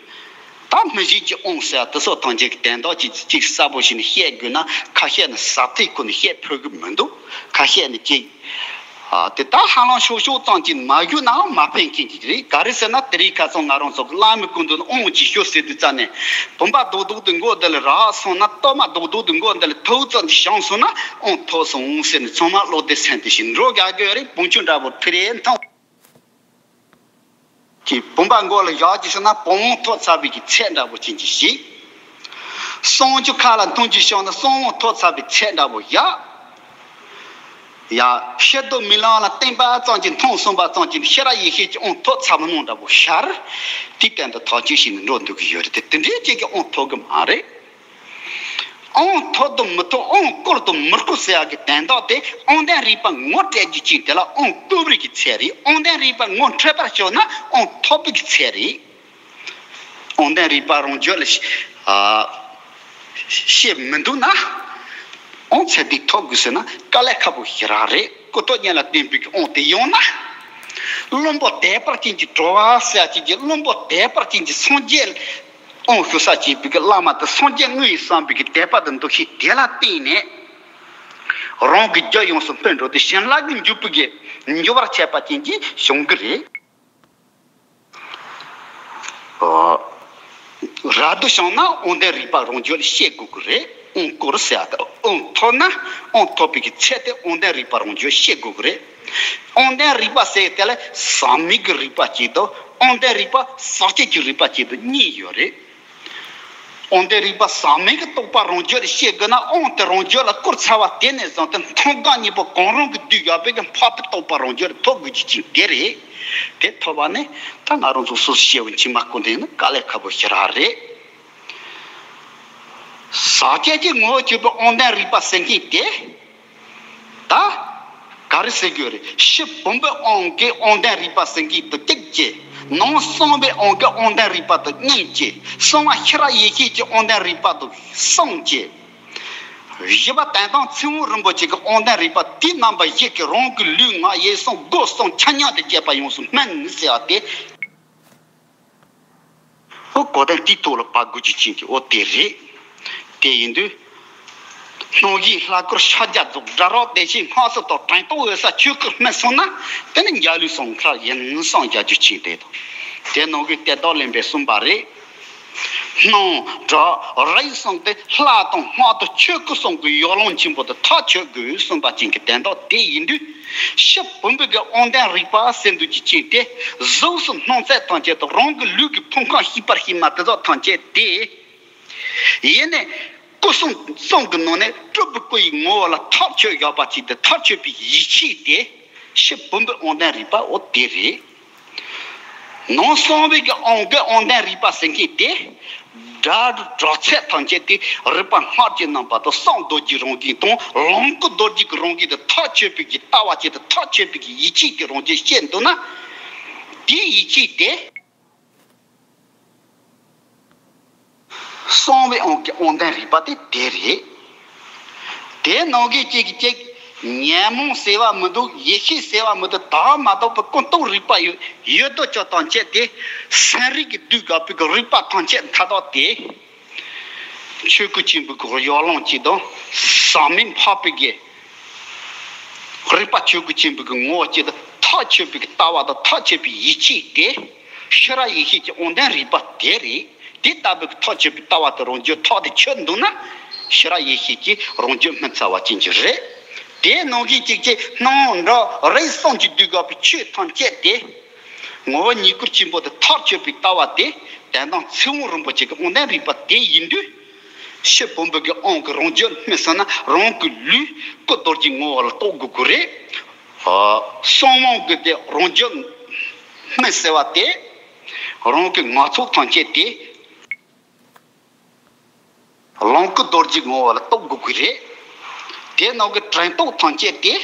ད་སྨིན་བྱེད་ཀྱི་དབང་ཟེར་དེ་ཚོ་ཐམས་ཅད་ཀྱི་དོན་དག་ཅིག་ཅིག་གསལ་པོ་ཞིག་ནས་བཤད་དགོས་ན་ཁ་ཤས་ནས་ཟབ་ཐེབས་ཁོ་ནས་བཤད་ཕོད་གི་མི་འདུག་ཁ་ཤས་ནས་ཅིག་ཨ་དེ་ད་ཧ་ལམ་ཤོག་ཤོག་ཙམ་གྱིས་མ་གཞུས་ནའང་མ་ཕན་མཁན་གྱི་རེད། ག་རེ་ཟེར་ན་དེ་རིང་ཁ་སང་ང་རང་ཚོ་གི་བླ་མའི་སྐུ་མདུན་ལ་དབང་ཅིག་ཞུ་ཟེར་དུས་ཙམ་ནས་བུམ་པ་རྡོག་རྡོག་དེ་མགོ་འདི་ལ་རག་སོང་ན་གཏོར་མ་རྡོག་རྡོག་དེ་མགོ་འདི་ལ་ཐུག་ཙམ་གྱིས་བཞེངས་སོང་ན་དབང་ཐོབ་སོང་ཟེར་ནས་ཚང་མ་བློ་བདེ་སེམས་བདེ་ཞིག་འགྲོ་དགའ་གི་རེད། བུམ་ཆུ་འདྲ་པོ་ཕི་རེ་འཐུང་། ཀྱི་བུམ་པ་མགོ་ལ་བཞག་ཅིག་སོང་ན་བུམ་དབང་ཐོབ་ཚར་བའི་གི་ཚད་འདྲ་པོ་ཅན་གྱི་ཞིག་གསང་ཆུ་ཁ་ལ་འཐུང་ཅིག་བྱུང་ན་གསང་དབང་ཐོབ་ཚར་བའི་ཚད་འདྲ་པོ་བཞག་ཡ། ཕྱིར་སྡོད་མི་ལམ་ལ་བསྟན་པ་ཙམ་གྱིས་མཐོང་གསུངས་པ་ཙམ་གྱིས་ཤེས་རབ་ཡེ་ཤེས་ཀྱི་དབང་ཐོབ་ཚར་བ་ནང་འདྲ་པོ་ཤར། དེའི་སྟེང་དུ་ཐག་གཅོད་བྱས་ནས་འགྲོ་འདུག་གི་ཡོད་རེད་དེ་དེ་འདྲའི་ཅིག་གི་དབང་ཐོབ་གི་མ་རེད། དབང་ཐོབ་དང་མི་ཐོབ་དབང་བསྐུར་དང་མི་བསྐུར་ཟེར་ཡག་གི་དོན་དག་དེ་དབང་ལྡན་རིག་པ་ངོ་སྤྲད་རྒྱུ་ཅིག་དེ་ལ་དབང་བསྐུར་བའི་གི་ཚད་རེད། དབང་ལྡན་རིག་པ་ངོ་འཕྲོད་པར་ཤོག་ན་དབང་ཐོབ་པའི་གི་ཚད་རེད། དབང་ལྡན་རིག་པ་རང་རྒྱུད་ལ་ཤེས་ཨ་ཤེས་མི་འདུག་ན་དབང་ཚད་དེ་ཐོབ་དགོས་ཟེར་ན་དཀའ་ལས་ཁག་པོ་ཞེ་དྲག་རེད། སྐུ་ཐོག་གཉེར་ལ་བརྟེན་པའི་གི་དབང་དེ་ཡོང་ན། བློན་པོ་དད་པ་ཅན་གྱི་གྲོགས་ཟེར་ཅིག་གི་བློན་པོ་དད་པ་ཅན་གྱི་སངས་རྒྱས་དབང་ཞུ་ས་བྱེད་པའི་གི་བླ་མ་དེ་སངས་རྒྱས་དངོས་ཡིན་བསམ་པའི་གི་དད་པ་དང་འདུ་ཤེས་དེ་ལ་བརྟེན་ནས། རང་གི་རྒྱུད་ཡོངས་སུ་སྨིན་འགྲོ་དེ་བྱིན་རླབས་ཀྱི་འཇུག་པའི་གི་འཇུག་པར་བྱེད་པ་ཅན་གྱི་བྱུང་གི་རེད། རབ་ཏུ་བྱུང་ན་དབང་ལྡན་རིག་པ་རང་རྒྱུད་ལ་ཤེས་དགོས་ཀྱི་རེད། དབང་བསྐུར་ཟེར་ཡ་དང་དབང་ཐོབ་ན་དབང་ཐོབ་པའི་གི་ཚད་དེ་དབང་ལྡན་རིག་པ་རང་རྒྱུད་ཤེས་དགོས་ཀྱི་རེད། དབང་ལྡན་རིག་པ་ཟེར་ཡ་དེ་ལ་ཟག་མེད་ཀྱི་རིག་པ་གཅིག་དང་དབང་ལྡན་རིག་པ་ཟག་བཅས་ཀྱི་རིག་པ་གཅིག་དང་གཉིས་ཡོད་རེད། དབང་ལྡན་རིག་པ་ཟག་མེད་ཀྱི་རྟོགས་པ་རང་རྒྱུད་ལ་ཤེས་དགོས་ན་དབང་དེ་རང་རྒྱུད་ལ་བསྐུར་ཚར་བ་དེ་ནས་བཟུང་སྟེ་མཐོང་སྒང་གཉིས་པོ་གང་རུང་གི་བསྡུས་ཡོད་པའི་གི་འཕགས་པའི་རྟོགས་པ་རང་རྒྱུད་ལ་ཐོབ་དགོས་ཀྱི་ཅིག་དེ་རེད། དེ་ཐོབ་པ་ནི་ད་ང་རང་ཚོ་སོ་སོ་སྐྱེ་བོ་ཕྱི་མ་སྐུ་འདྲེན་ནི་དཀའ་ལས་ཁག་པོ་ཞེ་དྲག་རེད། ཟག་བཅས་ཀྱི་ངོ་བོ་གཅིག་པུ་དབང་ལྡན་རིག་པ་ཟེར་མཁན་དེ། ད། ག་རེ་ཟེར་རྒྱུ་རེད། ཕྱི་བུམ་པའི་དབང་གིས་དབང་ལྡན་རིག་པ་ཟེར་མཁན་དེ་གཅིག་བྱས། ནང་གསང་བའི་དབང་གི་དབང་ལྡན་རིག་པ་དང་མཉམ་སྐྱེ། གསང་བ་ཤེས་རབ་ཡེ་ཤེས་ཀྱི་དབང་ལྡན་རིག་པ་དང་ཟུང་སྐྱེ། བཞི་པ་དོན་དམ་ཚེ་དབང་རིན་པོ་ཆེ་གི་དབང་ལྡན་རིག་པ་དེ་རྣམ་པ་བཞི་གིས་རང་གི་ལུས་ངག་ཡིད་གསུམ་སྒོ་གསུམ་ཆ་མཉམ་དུ་བཅད་པ་ཡོངས་སུ་སྨིན་ཟེར་བ་དེ། འོ་གོ་དོན་དེའི་ཐོག་ལ་བབ་དགོས་རྒྱུ་ཅན་གྱི་འོ་དེ་རེད། དེ་ཡིན་དུས། སྣང་བཞིའི་ལྷ་སྐུར་ཕྱག་རྒྱ་རྫོགས། སྒྲ་རབ་བདེ་ཆེན་སྔགས་སུ་རྟོགས། དྲན་རྟོག་འོད་གསལ་ཆོས་སྐུར་སྨིན་སོང་ན། དེ་ནི་འཇའ་ལུས་སོང་ཁར་ཡིན་གསུངས་བཞག་རྒྱུ་ཅན་དེ་དང་། དེ་ནང་གི་གཏད་དོ་ལེན་པའི་གསུམ་པ་རེད། སྣང་སྒྲ་རིག་གསུམ་དེ་ལྷ་དང་སྔགས་དང་ཆོས་སྐུ་གསུམ་གྱི་ཡོ་ལང་ཆེན་པོ་དེ་ཐག་ཆོད་དགོས་གསུངས་པ་ཅན་གྱི་དོན་དག་དེ་ཡིན་དུས། ཕྱི་བུམ་པའི་གི་དབང་ལྡན་རིག་པ་ཟེར་འདུག་རྒྱུ་ཅན་དེ། གཟུགས་སུ་སྣང་ཚད་ཐམས་ཅད་དང་རང་གི་ལུས་ཀྱི་ཕུང་ཁམས་ཤེས་པར་བྱེད་མ་དེ་དག་ཐམས་ཅད་དེ། ཡེ་ནས་སྐུ་གསུམ་གསུམ་གྱི་ནང་ནས་སྤྲུལ་པའི་སྐུ་ཡི་ངོ་བོ་ལ་ཐག་ཆོད་ཡོད་པ་ཅིག་དེ་ཐག་ཆོད་པའི་ཡིད་ཆེས་དེ་ཕྱི་བུམ་པའི་དབང་ལྡན་རིག་པ་འོ་དེ་རེད། ནང་གསང་བའི་གི་དབང་གི་དབང་ལྡན་རིག་པ་ཟེར་མཁན་དེ། སྒྲ་གྲགས་ཚད་ཐམས་ཅད་དེ་རིག་པ་སྔགས་ཀྱི་རྣམ་པ་དང་གསང་རྡོ་རྗེའི་རང་བཞིན་དང་ལོངས་སྐུ་རྡོ་རྗེ་གི་རང་བཞིན་དེ་ཐག་ཆོད་པའི་གི་ལྟ་བ་ཅན་དེ་ཐག་ཆོད་པའི་གི་ཡིད་ཆེས་དེ་རང་རྒྱུད་བཤད་འདུག་ན། དེའི་ཡིད་ཆེས་དེ། གསང་བའི་དབང་གི་དབང་ལྡན་རིག་པ་དེ་དེ་རེད། དེ་ནང་གི་གཅིག་གིས་གཅིག་ཉོན་མོངས་ཟེར་བ་མི་འདུག་ཡེ་ཤེས་ཟེར་བ་མི་འདུག་དག་མ་དག་པའི་ཀུན་རྟོག་རིག་པ་ཡོད་ཡོད་དོ་ཅོག་ཐམས་ཅད་དེ་སེམས་རིག་གི་བསྡུས་དགོས་པའི་གི་རིག་པ་ཐམས་ཅད་མཐའ་དག་དེ། ཆོས་སྐུ་ཆེན་པོའི་གི་ཡོ་ལང་གཅིག་དང་ཟག་མེད་འཕགས་པའི་གི་རིག་པ་ཆོས་སྐུ་ཆེན་པོའི་གི་ངོ་བོ་གཅིག་དང་ཐག་ཆོད་པའི་གི་ལྟ་བ་དང་ཐག་ཆོད་པའི་ཡིད་ཆེས་དེ། ཤེས་རབ་ཡེ་ཤེས་ཀྱི་དབང་ལྡན་རིག་པ་དེ་རེད། དེ་ལྟ་བུའི་ཐག་ཆོད་པའི་ལྟ་བ་དེ་རང་རྒྱུད་ཐོག་ཏུ་ཆོད་འདུག་ན། ཤེས་རབ་ཡེ་ཤེས་ཀྱི་རང་རྒྱུད་སྨིན་ཚར་བ་ཅན་གྱི་རེད། དེ་ནང་བཞིན་གཅིག་གིས་སྣང་སྒྲ་རིག་གསུམ་གྱིས་བསྡུས་དགོས་པའི་ཆོས་ཐམས་ཅད་དེ། ངོ་བོ་ཉིད་སྐུ་ཆེན་པོ་དེ་ཐག་ཆོད་པའི་ལྟ་བ་དེ་དོན་དམ་ཚེ་དབང་རིན་པོ་ཆེ་གི་དབང་ལྡན་རིག་པ་དེ་ཡིན་དུས། ཕྱི་བུམ་པའི་གི་དབང་གི་རང་རྒྱུད་སྨིན་སོང་ན་རང་གི་ལུས་སྐུ་རྡོ་རྗེ་ངོ་བོ་ལ་རྟོགས་དགོས་ཀྱི་རེད། གསང་དབང་གི་དེ་རང་རྒྱུད་སྨིན་ཟེར་བ་དེ། རང་གི་ངག་ཚོགས་ཐམས་ཅད་དེ། ལོངས་སྐུ་རྡོ་རྗེ་ངོ་བོ་ལ་རྟོགས་དགོས་ཀྱི་རེད། དེ་ནང་གི་དྲན་རྟོག་ཐམས་ཅད་དེ།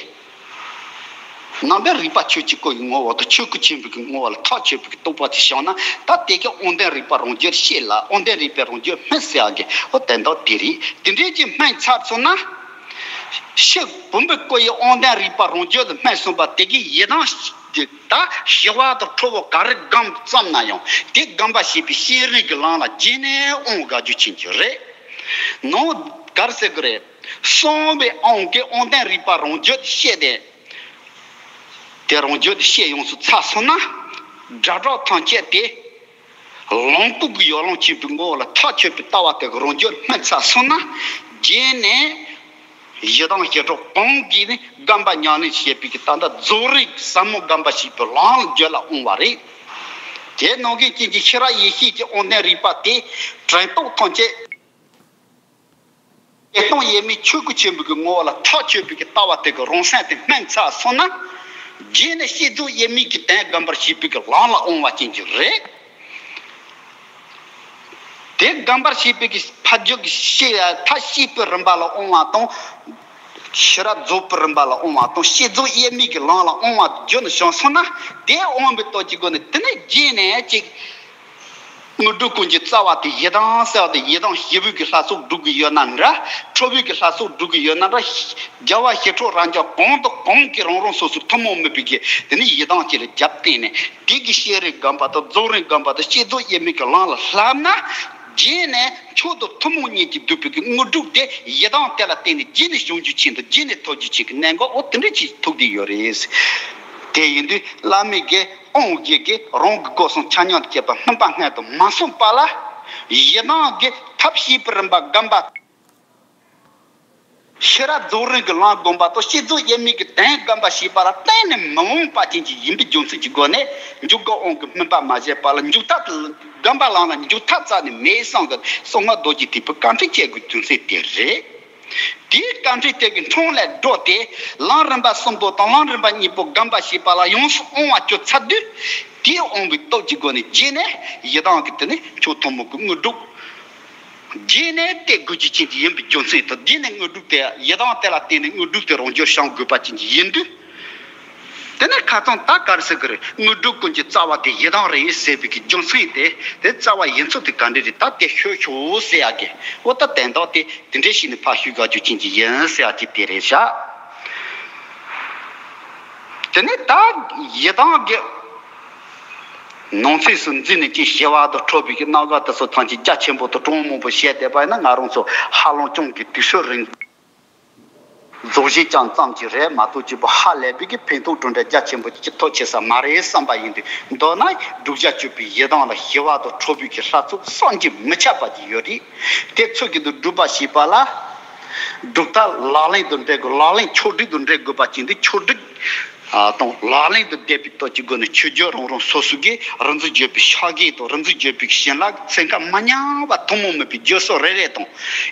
རྣམ་པའི་རིག་པ་ཆོས་ཀྱི་སྐུ་ཡི་ངོ་བོ་དང་ཆོས་སྐུ་ཆེན་པོའི་གི་ངོ་བོ་ལ་ཐག་ཆོད་པའི་གི་རྟོགས་པ་དེ་བྱུང་ན་ད་དེ་གི་དབང་ལྡན་རིག་པ་རང་རྒྱུད་ཤེས་ལ་དབང་ལྡན་རིག་པའི་རང་རྒྱུད་སྨིན་ཟེར་ཡག་གི་འོ་དོན་དག་དེ་རེད། དེ་འདྲའི་ཅིག་སྨིན་ཚར་སོང་ན། ཕྱི་བུམ་པའི་སྐུ་ཡི་དབང་ལྡན་རིག་པ་རང་རྒྱུད་དུ་སྨིན་སོང་བ་དེ་གི་ཡི་དམ་ད་ཞི་བ་དང་ཁྲོ་བོ་ག་རེ་སྒོམ་ཙམ་ན་ཡང་དེ་སྒོམ་པ་བྱེད་པའི་བསྐྱེད་རིམ་གྱི་ལམ་ལ་རྗེས་ནས་དབང་དགའ་རྒྱུ་ཅན་གྱི་རེད། ནང་གར་ཟེར་གི་རེད། གསང་བའི་དབང་གི་དབང་ལྡན་རིག་པ་རང་རྒྱུད་ཤེས་ཏེ། དེ་རང་རྒྱུད་ཤེས་ཡོངས་སུ་ཚར་སོང་ན། སྒྲ་གྲགས་ཐམས་ཅད་དེ། ལོངས་སྐུ་གི་ཡོ་ལང་ཆེན་པོའི་ངོ་བོ་ལ་ཐག་ཆོད་པའི་ལྟ་བ་དེ་གི་རང་རྒྱུད་སྨིན་ཚར་སོང་ན། རྗེས་ནས། ཡི་དམ་ཞི་ཁྲོ་གང་གིས་ནི་སྒོམ་པ་ཉམས་ལེན་བྱེད་པའི་གི་ད་ལྟ་རྫོགས་རིམ་ཟབ་མོ་སྒོམ་པ་བྱེད་པའི་ལམ་ལ་རྒྱུད་ལ་འོང་བ་རེད། དེ་ནང་གི་རྐྱེན་གྱིས་ཤེས་རབ་ཡེ་ཤེས་ཀྱི་དབང་ལྡན་རིག་པ་དེ་དྲན་རྟོག་ཐམས་ཅད་བྱེད་སྟངས་དབྱེར་མེད་ཆོས་སྐུ་ཆེན་པོའི་གི་ངོ་བོ་ལ་ཐག་ཆོད་པའི་གི་ལྟ་བ་དེ་གི་རང་སེམས་དེ་སྨིན་ཚར་སོང་ན། རྗེས་ནས་བསྐྱེད་རྫོགས་དབྱེར་མེད་ཀྱི་དོན་སྒོམ་པར་བྱེད་པའི་གི་ལམ་ལ་འོང་བ་ཅན་གྱི་རེད། དེ་སྒོམ་པར་བྱེད་པའི་གི་ཕ་རྒྱུད་ཀྱི་ཤེས་ཐབས་ཤེས་པའི་རིམ་པ་ལ་འོང་བ་དང་། ཤེས་རབ་རྫོགས་པའི་རིམ་པ་ལ་འོང་བ་དང་བསྐྱེད་རྫོགས་དབྱེར་མེད་ཀྱི་ལམ་ལ་འོང་བ་རྒྱུད་ནས་བྱུང་སོང་ན་དེ་འོང་བའི་སྟོབས་ཀྱི་སྒོ་ནས་དེ་ནས་རྗེས་ནས་ཅིག་དངོས་གྲུབ་ཀུན་གྱི་རྩ་བ་དེ་ཡི་དམ་ཟེར་བ་དེ་ཡི་དམ་ཞི་བའི་གི་ལྷ་ཚོགས་སྒྲུབ་ཀྱི་ཡོད་ན་འདྲ། ཁྲོ་བོའི་གི་ལྷ་ཚོགས་སྒྲུབ་ཀྱི་ཡོད་ན་འདྲ། རྒྱལ་བ་ཞི་ཁྲོ་རབ་འབྱམས་གང་དང་གང་གིས་རང་རང་སོ་སོའི་ཐུན་མོང་མིན་པའི་གི་དེ་ནི་ཡི་དམ་ཅིག་ལ་རྒྱབ་བརྟེན་ནས་དེ་གི་བསྐྱེད་རིམ་སྒོམ་པ་དང་རྫོགས་རིམ་སྒོམ་པ་དང་བསྐྱེད་རྫོགས་དབྱེར་མེད་ཀྱི་ལམ་ལ་བསླབ་ན། རྗེས་ནས་མཆོག་ཏུ་ཐུན་མོང་གཉིས་ཀྱིས་བསྡུས་པའི་གི་དངོས་གྲུབ་དེ་ཡི་དམ་དེ་ལ་བརྟེན་ནས་རྗེས་ནས་བྱུང་རྒྱུ་ཅན་དང་རྗེས་ནས་ཐོབ་རྒྱུ་ཅན་གྱི་གནད་འགག་འོ་དེ་འདྲ་ཅིག་ཐུག་བསྡད་ཡོད་རེད། དེ་ཡིན་དུས་བླ་མའི་གི་དབང་བརྒྱུད་ཀྱིས་རང་གི་སྒོ་གསུམ་ཆ་མཉམ་དུ་བསྐྱེད་པ་སྨིན་པ་སྔོན་དུ་མ་སོང་བར་ལ། ཡི་དམ་གྱི་ཐབས་ཤེས་པའི་རིམ་པ་སྒོམ་པ། ཤེས་རབ་རྫོགས་རིམ་གྱི་ལམ་སྒོམ་པ་དང་བསྐྱེད་རྫོགས་དབྱེར་མེད་ཀྱི་དོན་སྒོམ་པ་བྱེད་པ་ལ་གཏན་ནས་མི་འོང་བ་ཅན་གྱི་ཡིན་པའི་རྒྱུ་མཚན་གྱི་སྒོ་ནས་འཇུག་སྒོ་དབང་གི་སྨིན་པ་མ་བྱས་པ་ལ་འཇུག་ཐབས་སྒོམ་པ་ལམ་ལ་འཇུག་ཐབས་རྩ་ནས་མེད་གསུངས་ཀྱི་གསང་སྔགས་རྡོ་རྗེ་ཐེག་པའི་བཀའ་དྲིན་སྐྱེ་དགོས་རྒྱུ་མཚན་དེ་རེད། དེའི་བཀའ་དྲིན་དེ་གི་འཕྲང་ལས་བགྲོད་དེ་ལམ་རིམ་པ་གསུམ་པོ་དང་ལམ་རིམ་པ་གཉིས་པོ་སྒོམ་པ་བྱེད་པ་ལ་ཡོངས་སུ་དབང་བ་བཅུ་ཚར་དུས། དེའི་དབང་པོའི་སྟོབས་ཀྱི་སྒོ་ནས་རྗེས་ནས་ཡི་དམ་གྱི་དེ་ནི་མཆོག་ཐུན་མོང་གི་དངོས་གྲུབ། རྗེས་ནས་དེ་དགོས་རྒྱུ་ཅན་གྱི་ཡིན་པའི་རྒྱུ་མཚན་དང་རྗེས་ནས་དངོས་གྲུབ་དེ་ཡི་དམ་དེ་ལ་བརྟེན་ནས་དངོས་གྲུབ་དེ་རང་རྒྱུད་བྱུང་དགོས་པ་ཅན་གྱི་ཡིན་དུས། དེ་ནས་ ཁ་སང་ད་ག་རེ་ཟེར་གི་རེད། དངོས་གྲུབ་ཀུན་གྱི་རྩ་བ་དེ་ཡི་དམ་རེད་ཟེར་བའི་གི་རྒྱུ་མཚན་དེ། དེ་རྩ་བ་ཡིན་ཚུལ་དེ་ག་འདྲ་རེད། ད་དེ་ཤོད་ཤོག་ཟེར་ཡ་གི། འོ་ད་དོན་དག་དེ་དེ་འདྲ་ཞིག་ནས་ཕར་ཞུ་དགོས་རྒྱུ་ཅན་གྱི་ཡིན་ཟེར་ཡ་གི་དེ་རེད་ཤག་དེ་ནས་ད་ཡི་དམ་གི་ནང་ཚན་སུ་འཛིན་ནས་ཀྱི་ཞི་བ་དང་འཕྲོད་པའི་གི་རྣམ་གཞག་དེ་ཚོ་ཐམས་ཅད་རྒྱ་ཆེན་པོ་དང་གྲངས་མང་པོ་བཤད་བསྡད་པ་ཡིན་ན། ང་རང་ཚོ་ཧ་ལམ་ཅུང་གི་དུས་ཚོད་རིང་རྫོགས་བྱེད་ཅན་ཙམ་གྱི་རེད་མ་གཏོགས་ཅིག་པོ་ཧ་ལས་པའི་གི་ཕན་ཐོགས་གྲུབ་འབྲས་རྒྱ་ཆེན་པོ་ཅིག་ཐོབ་ཆེ་ས་མ་རེད་བསམ་པ་ཡིན་དུས། མདོར་ན་བསྒྲུབ་བྱ་སྤྱོད་པའི་ཡི་དམ་ལ་ཞི་བ་དང་འཕྲོད་པའི་གི་ལྷ་ཚོགས་བསམ་གྱིས་མི་ཁྱབ་པ་ཅིག་ཡོད་རེད། དེ་ཚོ་གི་དུ་སྒྲུབ་པ་བྱེད་པ་ལ། སྒྲུབ་ཐབས་ལག་ལེན་དུ་འདྲེན་དགོས། ལག་ལེན་ཆོག་སྒྲིག་ཏུ་འདྲེན་དགོས་པ་ཅན་དེ་ཆོག་སྒྲིག་ཨ་དང་ལག་ལེན་དུ་བསྡེབས་པའི་སྟོབས་ཀྱི་སྒོ་ནས་ཆོས་བརྒྱུད་རང་རང་སོ་སོ་གིས་རིག་འཛིན་བརྗོད་པའི་ཕྱག་རྒྱ་དང་རིག་འཛིན་བརྗོད་པའི་བྱིན་རླབས་ཚན་ཁ་མ་ཉམས་པ་ཐུན་མོང་མིན་པའི་བརྗོད་སོགས་རེ་རེ་དང་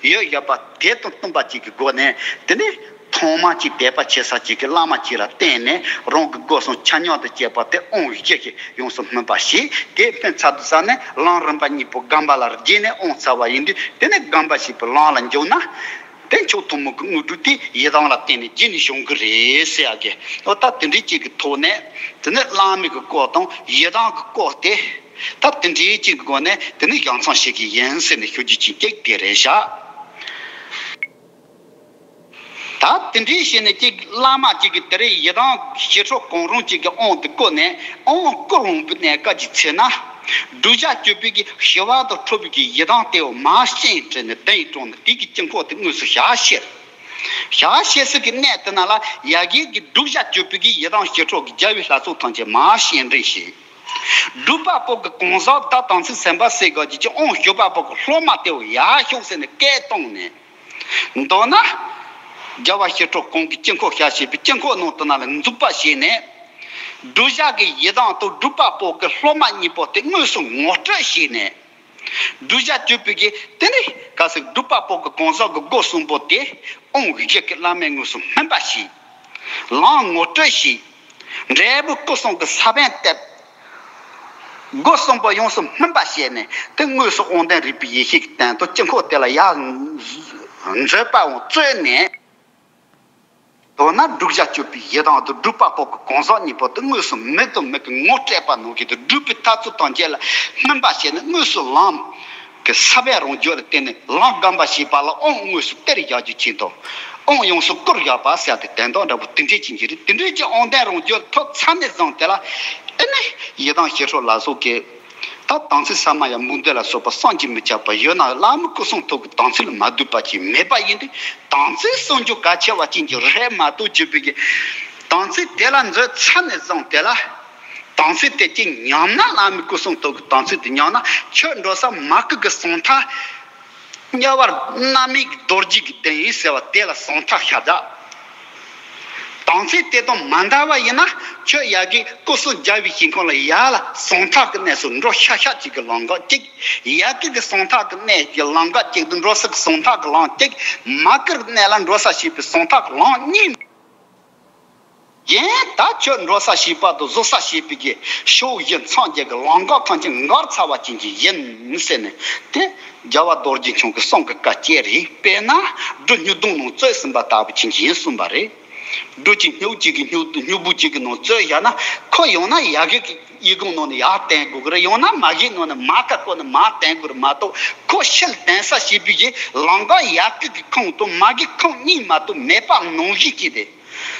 ཡོད་ཡོད་པ་དེ་དང་བསྟུན་པ་ཅིག་གི་སྒོ་ནས། དེ་ནས་ཐོག་མ་ཅིག་དད་པ་ཆེ་ས་ཅིག་གི་བླ་མ་ཅིག་ལ་བརྟེན་ནས་རང་གི་སྒོ་གསུམ་ཆ་སྙོམས་དུ་བྱས་པ་དེ་དབང་བཞི་གིས་ཡོངས་སུ་སྨིན་པ་ཞིག་དེ་ཕན་ཚར་དུས་ཙ་ནས་ལམ་རིམ་པ་གཉིས་པོ་སྒོམ་པ་ལ་བརྒྱུད་ནས་དབང་ཚར་བ་ཡིན་དུས། དེ་ནས་སྒོམ་པ་བྱེད་པའི་ལམ་ལ་འཇུག་ན། དེ་མཆོག་ཐུན་མོང་གི་དངོས་གྲུབ་དེ་ཡི་དམ་ལ་བརྟེན་ནས་རྒྱུད་ནས་བྱུང་གི་རེད་ཟེར་ཡ་གི། འོ་ད་དེ་འདྲའི་ཅིག་གི་ཐོག་ནས་དེ་ནས་བླ་མའི་གི་སྐོར་དང་ཡི་དམ་གི་སྐོར་དེ། ད་དེ་འདྲའི་ཅིག་གི་སྒོ་ནས་དེ་ནས་ཡང་མཚམས་བྱེད་ཀྱི་ཡིན་ཟེར་ནས་ཞུ་རྒྱུ་ཅིག་ཅིག་དེ་རེད་ཤག་ད་དེ་འདྲའི་བྱས་ནས་ཅིག་བླ་མ་ཅིག་གི་དེ་རེད། ཡི་དམ་ཞི་ཁྲོ་གང་རུང་ཅིག་གི་དབང་དུ་བསྐུར་ནས་དབང་བསྐུར་འོང་པའི་གནས་སྐབས་ཀྱི་ཚེ་ན། བསྒྲུབ་བྱ་སྤྱོད་པའི་གི་ཞི་བ་དང་འཕྲོད་པའི་གི་ཡི་དམ་དེའོ་མར་སྤྱན་དྲངས་ནས་གདན་དྲངས་ནས་དེ་གི་དཀྱིལ་འཁོར་དེ་དངོས་སུ་ཞལ་བཤེར། ཞལ་བཤེར་ས་གི་གནས་དེ་ན་ལ་ཡ་གི་གི་བསྒྲུབ་བྱ་སྤྱོད་པའི་གི་ཡི་དམ་ཞི་ཁྲོ་གི་རྒྱལ་བའི་ལྷ་ཚོགས་ཐམས་ཅད་མར་སྤྱན་འདྲེན་བྱས། སྒྲུབ་པ་པོ་གི་གང་ཟག་བདག་དམ་ཚིག་སེམས་དཔའ་སྲས་གོ་ཅི་ཅི་དབང་ཞུ་བ་པོ་གི་སློབ་མ་དེའོ་ཡར་ཤོག་ཟེར་ནས་སྐད་བཏང་ནས། མདོར་ན། རྒྱལ་བ་ཞི་ཁྲོ་གང་གི་དཀྱིལ་འཁོར་ཞལ་བཤེར་བའི་དཀྱིལ་འཁོར་ནང་དུ་ན་ལ་འཛུགས་པ་བྱས་ནས། བསྒྲུབ་བྱ་གི་ཡི་དམ་དང་སྒྲུབ་པ་པོ་གི་སློབ་མ་གཉིས་པོ་དེ་དངོས་སུ་ངོ་སྤྲོད་བྱས་ནས། བསྒྲུབ་བྱ་སྤྱོད་པའི་གི་དེ་ནི་ག་ཟེར་སྒྲུབ་པ་པོ་གི་གང་ཟག་གི་སྒོ་གསུམ་པོ་དེ་དབང་བཞི་གི་བླ་མས་དངོས་སུ་སྨིན་པ་བྱས། ལམ་ངོ་སྤྲོད་བྱས། འབྲས་བུ་སྐུ་གསུམ་གྱི་ས་བོན་གཏད། སྒོ་གསུམ་པོ་ཡོངས་སུ་སྨིན་པ་བྱས་ནས་དེ་དངོས་སུ་དབང་ལྡན་རིག་པའི་ཡེ་ཤེས་ཀྱི་སྟེང་དུ་དཀྱིལ་འཁོར་དེ་ལ་ཡར་མཛད་པའང་གཙོས་ནས། མདོར་ན་བསྒྲུབ་བྱ་སྤྱོད་པའི་ཡི་དམ་དང་སྒྲུབ་པ་པོ་གི་གང་ཟག་གཉིས་པོ་དེ་དངོས་སུ་མིང་དང་མིང་གི་ངོ་སྤྲད་པ་ནང་བཞིན་དུ་སྒྲུབ་པའི་ཐབས་ཚུལ་དང་བཅས་ལ་སྨིན་པ་བྱས་ནས་དངོས་སུ་ལམ་གྱི་ས་བོན་རང་རྒྱུད་ལ་བརྟེན་ནས་ལམ་སྒོམ་པ་བྱེད་པ་ལ་དབང་དངོས་སུ་གཏེར་བཞག་རྒྱུ་ཅན་དང་། དབང་ཡོངས་སུ་བསྐུར་བཞག་པ་ཟེར་ཏེ་དོན་དག་འདྲ་པོ་དེ་འདྲའི་ཅན་གྱི་རེད། དེ་འདྲའི་ཅན་དབང་ལྡན་རང་རྒྱུད་ཐོབ་ཚར་ནས་བཟུང་དེ་ལ་ཨེ་ནི་ཡི་དམ་ཞི་ཁྲོ་ལ་སོགས་ཀྱི་ད་དམ་ཚིག་ཟབ་མ་ཡང་མུ་འདི་ལ་སོགས་པ་བསམ་གྱིས་མི་ཁྱབ་པ་ཡོད་ན་བླ་མའི་སྐུ་གསུང་ཐུགས་ཀྱི་དམ་ཚིག་ལ་མ་འདུས་པ་ཅིག་མེད་པ་ཡིན་དུས། དམ་ཚིག་སྲུང་རྒྱུ་གལ་ཆེ་བ་ཅན་གྱི་རེད་མ་གཏོགས་བརྗོད་པའི་གི་དམ་ཚིག་དེ་ལ་འཛོལ་ཚར་ནས་བཟུང་དེ་ལ། དམ་ཚིག་དེ་ཅིག་ཉམས་ན་བླ་མའི་སྐུ་གསུང་ཐུགས་ཀྱི་དམ་ཚིག་དེ་ཉམས་ན་ཁྱོད་འགྲོ་ས་མ་སྐུལ་གྱི་གསང་ཐག་དམྱལ་བ་མནར་མེད་ཀྱི་རྡོ་རྗེ་གི་གདན་ཡིན་ཟེར་བ་དེ་ལ་གསང་ཐག་ཤ་སྟག་དམ་ཚིག་དེ་དང་མ་འདའ་བ་ཡིན་ན་ཁྱོད་ཡ་གི་སྐུ་གསུང་རྒྱལ་བའི་ཞིང་ཁམས་ལ་ཡར་ལ་གསང་ཐག་གི་གནས་སུ་འགྲོ་ཤག་ཤག་ཅིག་གི་ལམ་ཁ་གཅིག་ཡ་གི་གི་གསང་ཐག་གི་གནས་ཀྱི་ལམ་ཁ་གཅིག་ཏུ་འགྲོ་ས་གི་གསང་ཐག་གི་ལམ་གཅིག་མ་སྐུལ་གནས་ལ་འགྲོ་ས་ཞེས་པའི་གསང་ཐག་གི་ལམ་གཉིས། ཡིན་ད་ཁྱོད་འགྲོ་ས་ཞེས་པ་དང་བཟོད་ས་ཞེས་པའི་གི་ཕྱོགས་བཞི་མཚམས་བརྒྱད་ཀྱི་ལམ་ཁ་ཐམས་ཅད་འགག་ཚར་བ་ཅན་གྱི་ཡིན་ཟེར་ནས་དེ་རྒྱལ་བ་རྡོ་རྗེ་འཆང་གི་གསུང་གི་བཀའ་བཅད་རེད། དཔེར་ན་སྦྲུལ་སྨྱུག་རྡོག་ནང་བཙོས་ཟིན་པ་ལྟ་བུ་ཅན་གྱི་ཡིན་གསུངས་པ་རེད། སྦྲུལ་གྱི་སྨྱུག་གཅིག་གི་སྨྱུག་སྨྱུག་སྦུག་གཅིག་གི་ནང་བཙོས་བཞག་ན་ཁོ་ཡང་ན་ཡ་གི་གཡས་གཡོན་ནང་ནས་ཡར་བསྟན་དགོས་ཀྱི་རེད། ཡང་ན་མ་གི་ནང་ནས་མ་ཀ་བསྐོར་ནས་མར་བསྟན་དགོས་རེད་མ་གཏོགས་ཁོ་ཕྱིར་བསྟན་ས་ཞེས་པའི་གི་ལམ་ཁ་ཡ་གི་གི་ཁོངས་དང་མ་གི་ཁོངས་གཉིས་མ་གཏོགས་མེད་པ་ནང་བཞིན་གྱི་དེ།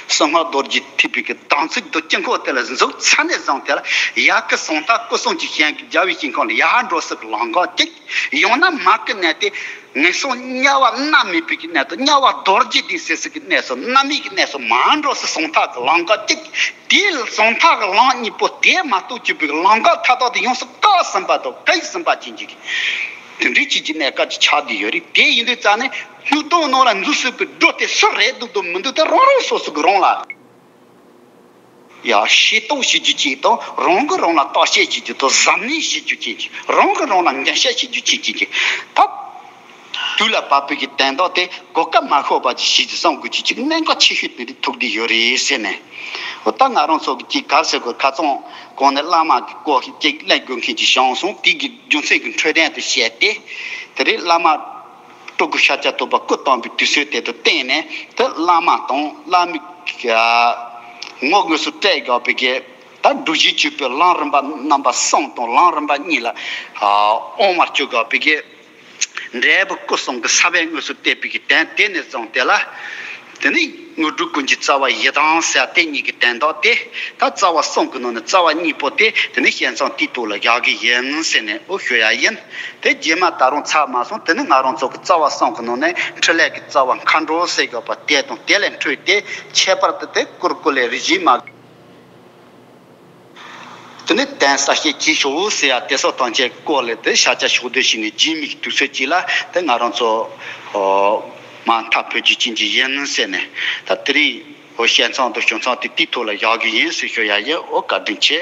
གསང་སྔགས་རྡོ་རྗེ་ཐེག་པའི་གི་དམ་ཚིག་དང་དཀྱིལ་འཁོར་དེ་ལ་འཛུགས་ཚར་ནས་བཟུང་དེ་ལ་ཡ་གི་གསང་ཐག་སྐུ་གསུང་གི་ཞིང་གི་རྒྱལ་བའི་ཞིང་ཁམས་ལ་ཡར་འགྲོ་ས་གི་ལམ་ཁ་གཅིག་ཡང་ན་མ་གི་གནས་དེ་ངན་སོང་དམྱལ་བ་མནར་མེད་པའི་གི་གནས་དང་དམྱལ་བ་རྡོ་རྗེ་གདན་ཟེར་ས་གི་གནས་སུ་མནར་མེད་ཀྱི་གནས་སུ་མར་འགྲོ་ས་གསང་ཐག་གི་ལམ་ཁ་གཅིག་དེའི་གསང་ཐག་གི་ལམ་གཉིས་པོ་དེ་མ་གཏོགས་གཅིག་པའི་གི་ལམ་ཁ་མཐའ་དག་དེ་ཡོངས་སུ་བཀག་ཟིན་པ་དང་བཀག་ཟིན་པ་ཅན་གྱི་དེ་འདྲའི་ཅིག་གི་གནས་སྐབས་ཀྱི་ཆགས་བསྡད་ཡོད་རེད། དེ་ཡིན་དུས་ཙང་ནས་སྨྱུག་རྡོག་ནང་ལ་འཛུལ་སྲིད་པའི་སྦྲུལ་དེ་སུ་རེད་འདུག་འདུག་མི་འདུག་དེ་རང་རང་སོ་སོ་གི་རང་ལ་ཡ་ཤེས་རྟོགས་བྱེད་རྒྱུ་ཅིག་དང་རང་གིས་རང་ལ་བརྟག་དཔྱད་བྱེད་རྒྱུ་དང་གཟབ་ནན་བྱེད་རྒྱུ་ཅིག་རང་གིས་རང་ལ་འགན་བཞེས་བྱེད་རྒྱུ་ཅིག་ཅིག་ཅིག་ད། དུས་ལ་བབ་པའི་གི་དོན་དག་དེ་གོ་སྐབས་མ་ཤོར་བ་ཅིག་བྱེད་རྒྱུ་བསམ་དགོས་ཀྱི་ཅིག་གནད་འགག་ཆེ་ཤོས་དེ་རིགས་ཐུག་བསྡད་ཡོད་རེད་ཟེར་ནས། འོ་ད་ང་རང་ཚོ་གི་ཅིག་ག་རེ་ཟེར་དགོས། ཁ་སང་གོང་ནས་བླ་མ་གི་སྐོར་ཞིག་ཅིག་གླེང་དགོས་མཁན་ཅིག་བྱུང་སོང་། དེ་གི་རྒྱུ་མཚན་གྱི་འཕྲོས་དོན་དུ་བཤད་དེ། དེ་རིང་བླ་མ་སྤྲུལ་སྐུ་ཤཱཀྱ་ཐུབ་པ་སྐུ་བལྟམས་པའི་དུས་ཚོད་དེ་དང་བསྟུན་ནས་དེ་བླ་མ་དང་བླ་མའི་གི་ ངོ་དངོས་སུ་སྤྲད་དགོས་པའི་གི། ད་སྒྲུབ་བྱེད་སྤྱོད་པའི་ལམ་རིམ་པ་རྣམ་པ་གསུམ་དང་ལམ་རིམ་པ་གཉིས་ལ་ཨ་དབང་བར་བྱེད་དགོས་པའི་གི། འབྲས་བུ་སྐུ་གསུམ་གྱི་ས་བོན་དངོས་སུ་བསྟན་པའི་གི་དོན་དེ་ནས་བཟུང་སྟེ་ལ། དེ་ནི་དངོས་གྲུབ་ཀུན་གྱི་རྩ་བ་ཡི་དམ་ཟེར་དེ་གཉིས་ཀྱི་དོན་དག་དེ། ད་རྩ་བ་གསུམ་གྱི་ནང་ནས་རྩ་བ་གཉིས་པོ་དེ་དེ་ནི་བཤད་མཚམས་དེའི་ཐོག་ལ་བཞག་གི་ཡིན་ཟེར་ནས་འོ་ཞུ་ཡ་ཡིན། དེ་རྗེས་མ་ད་རུང་ཚར་མ་སོང་། དེ་ནི་ང་རང་ཚོ་གི་རྩ་བ་གསུམ་གྱི་ནང་ནས་འཕྲིན་ལས་ཀྱི་རྩ་བ་མཁའ་འགྲོ་ཟེར་དགོས་པ་དེ་དང་དེ་ལས་འཕྲོས་ཏེ་ཁྱད་པར་དུ་དེ་ཀུར་ཀུ་ལེ་རིག་བྱེད་མ། དེ་ནི་དོན་གསལ་བཤད་བྱེད་ཤོག་ཟེར་ཡ་དེ་སོགས་དང་བཅས་སྐོར་ལས་དེ་ཤ་ཚ་ཕྱོགས་བསྡུས་བྱས་ནས་རྗེས་མའི་དུས་ཚོད་ཅིག་ལ་དེ་ང་རང་ཚོ་མ་མཐའ་ཕུལ་རྒྱུ་ཅན་གྱི་ཡིན་ཟེར་ནས། ད་དེ་རིང་འོ་བཤད་མཚམས་དང་ཞུ་མཚམས་དེ་དེའི་ཐོག་ལ་བཞག་གི་ཡིན་ཟེར་ཞུ་ཡ་ཡིན། འོ་བཀའ་དྲིན་ཆེ།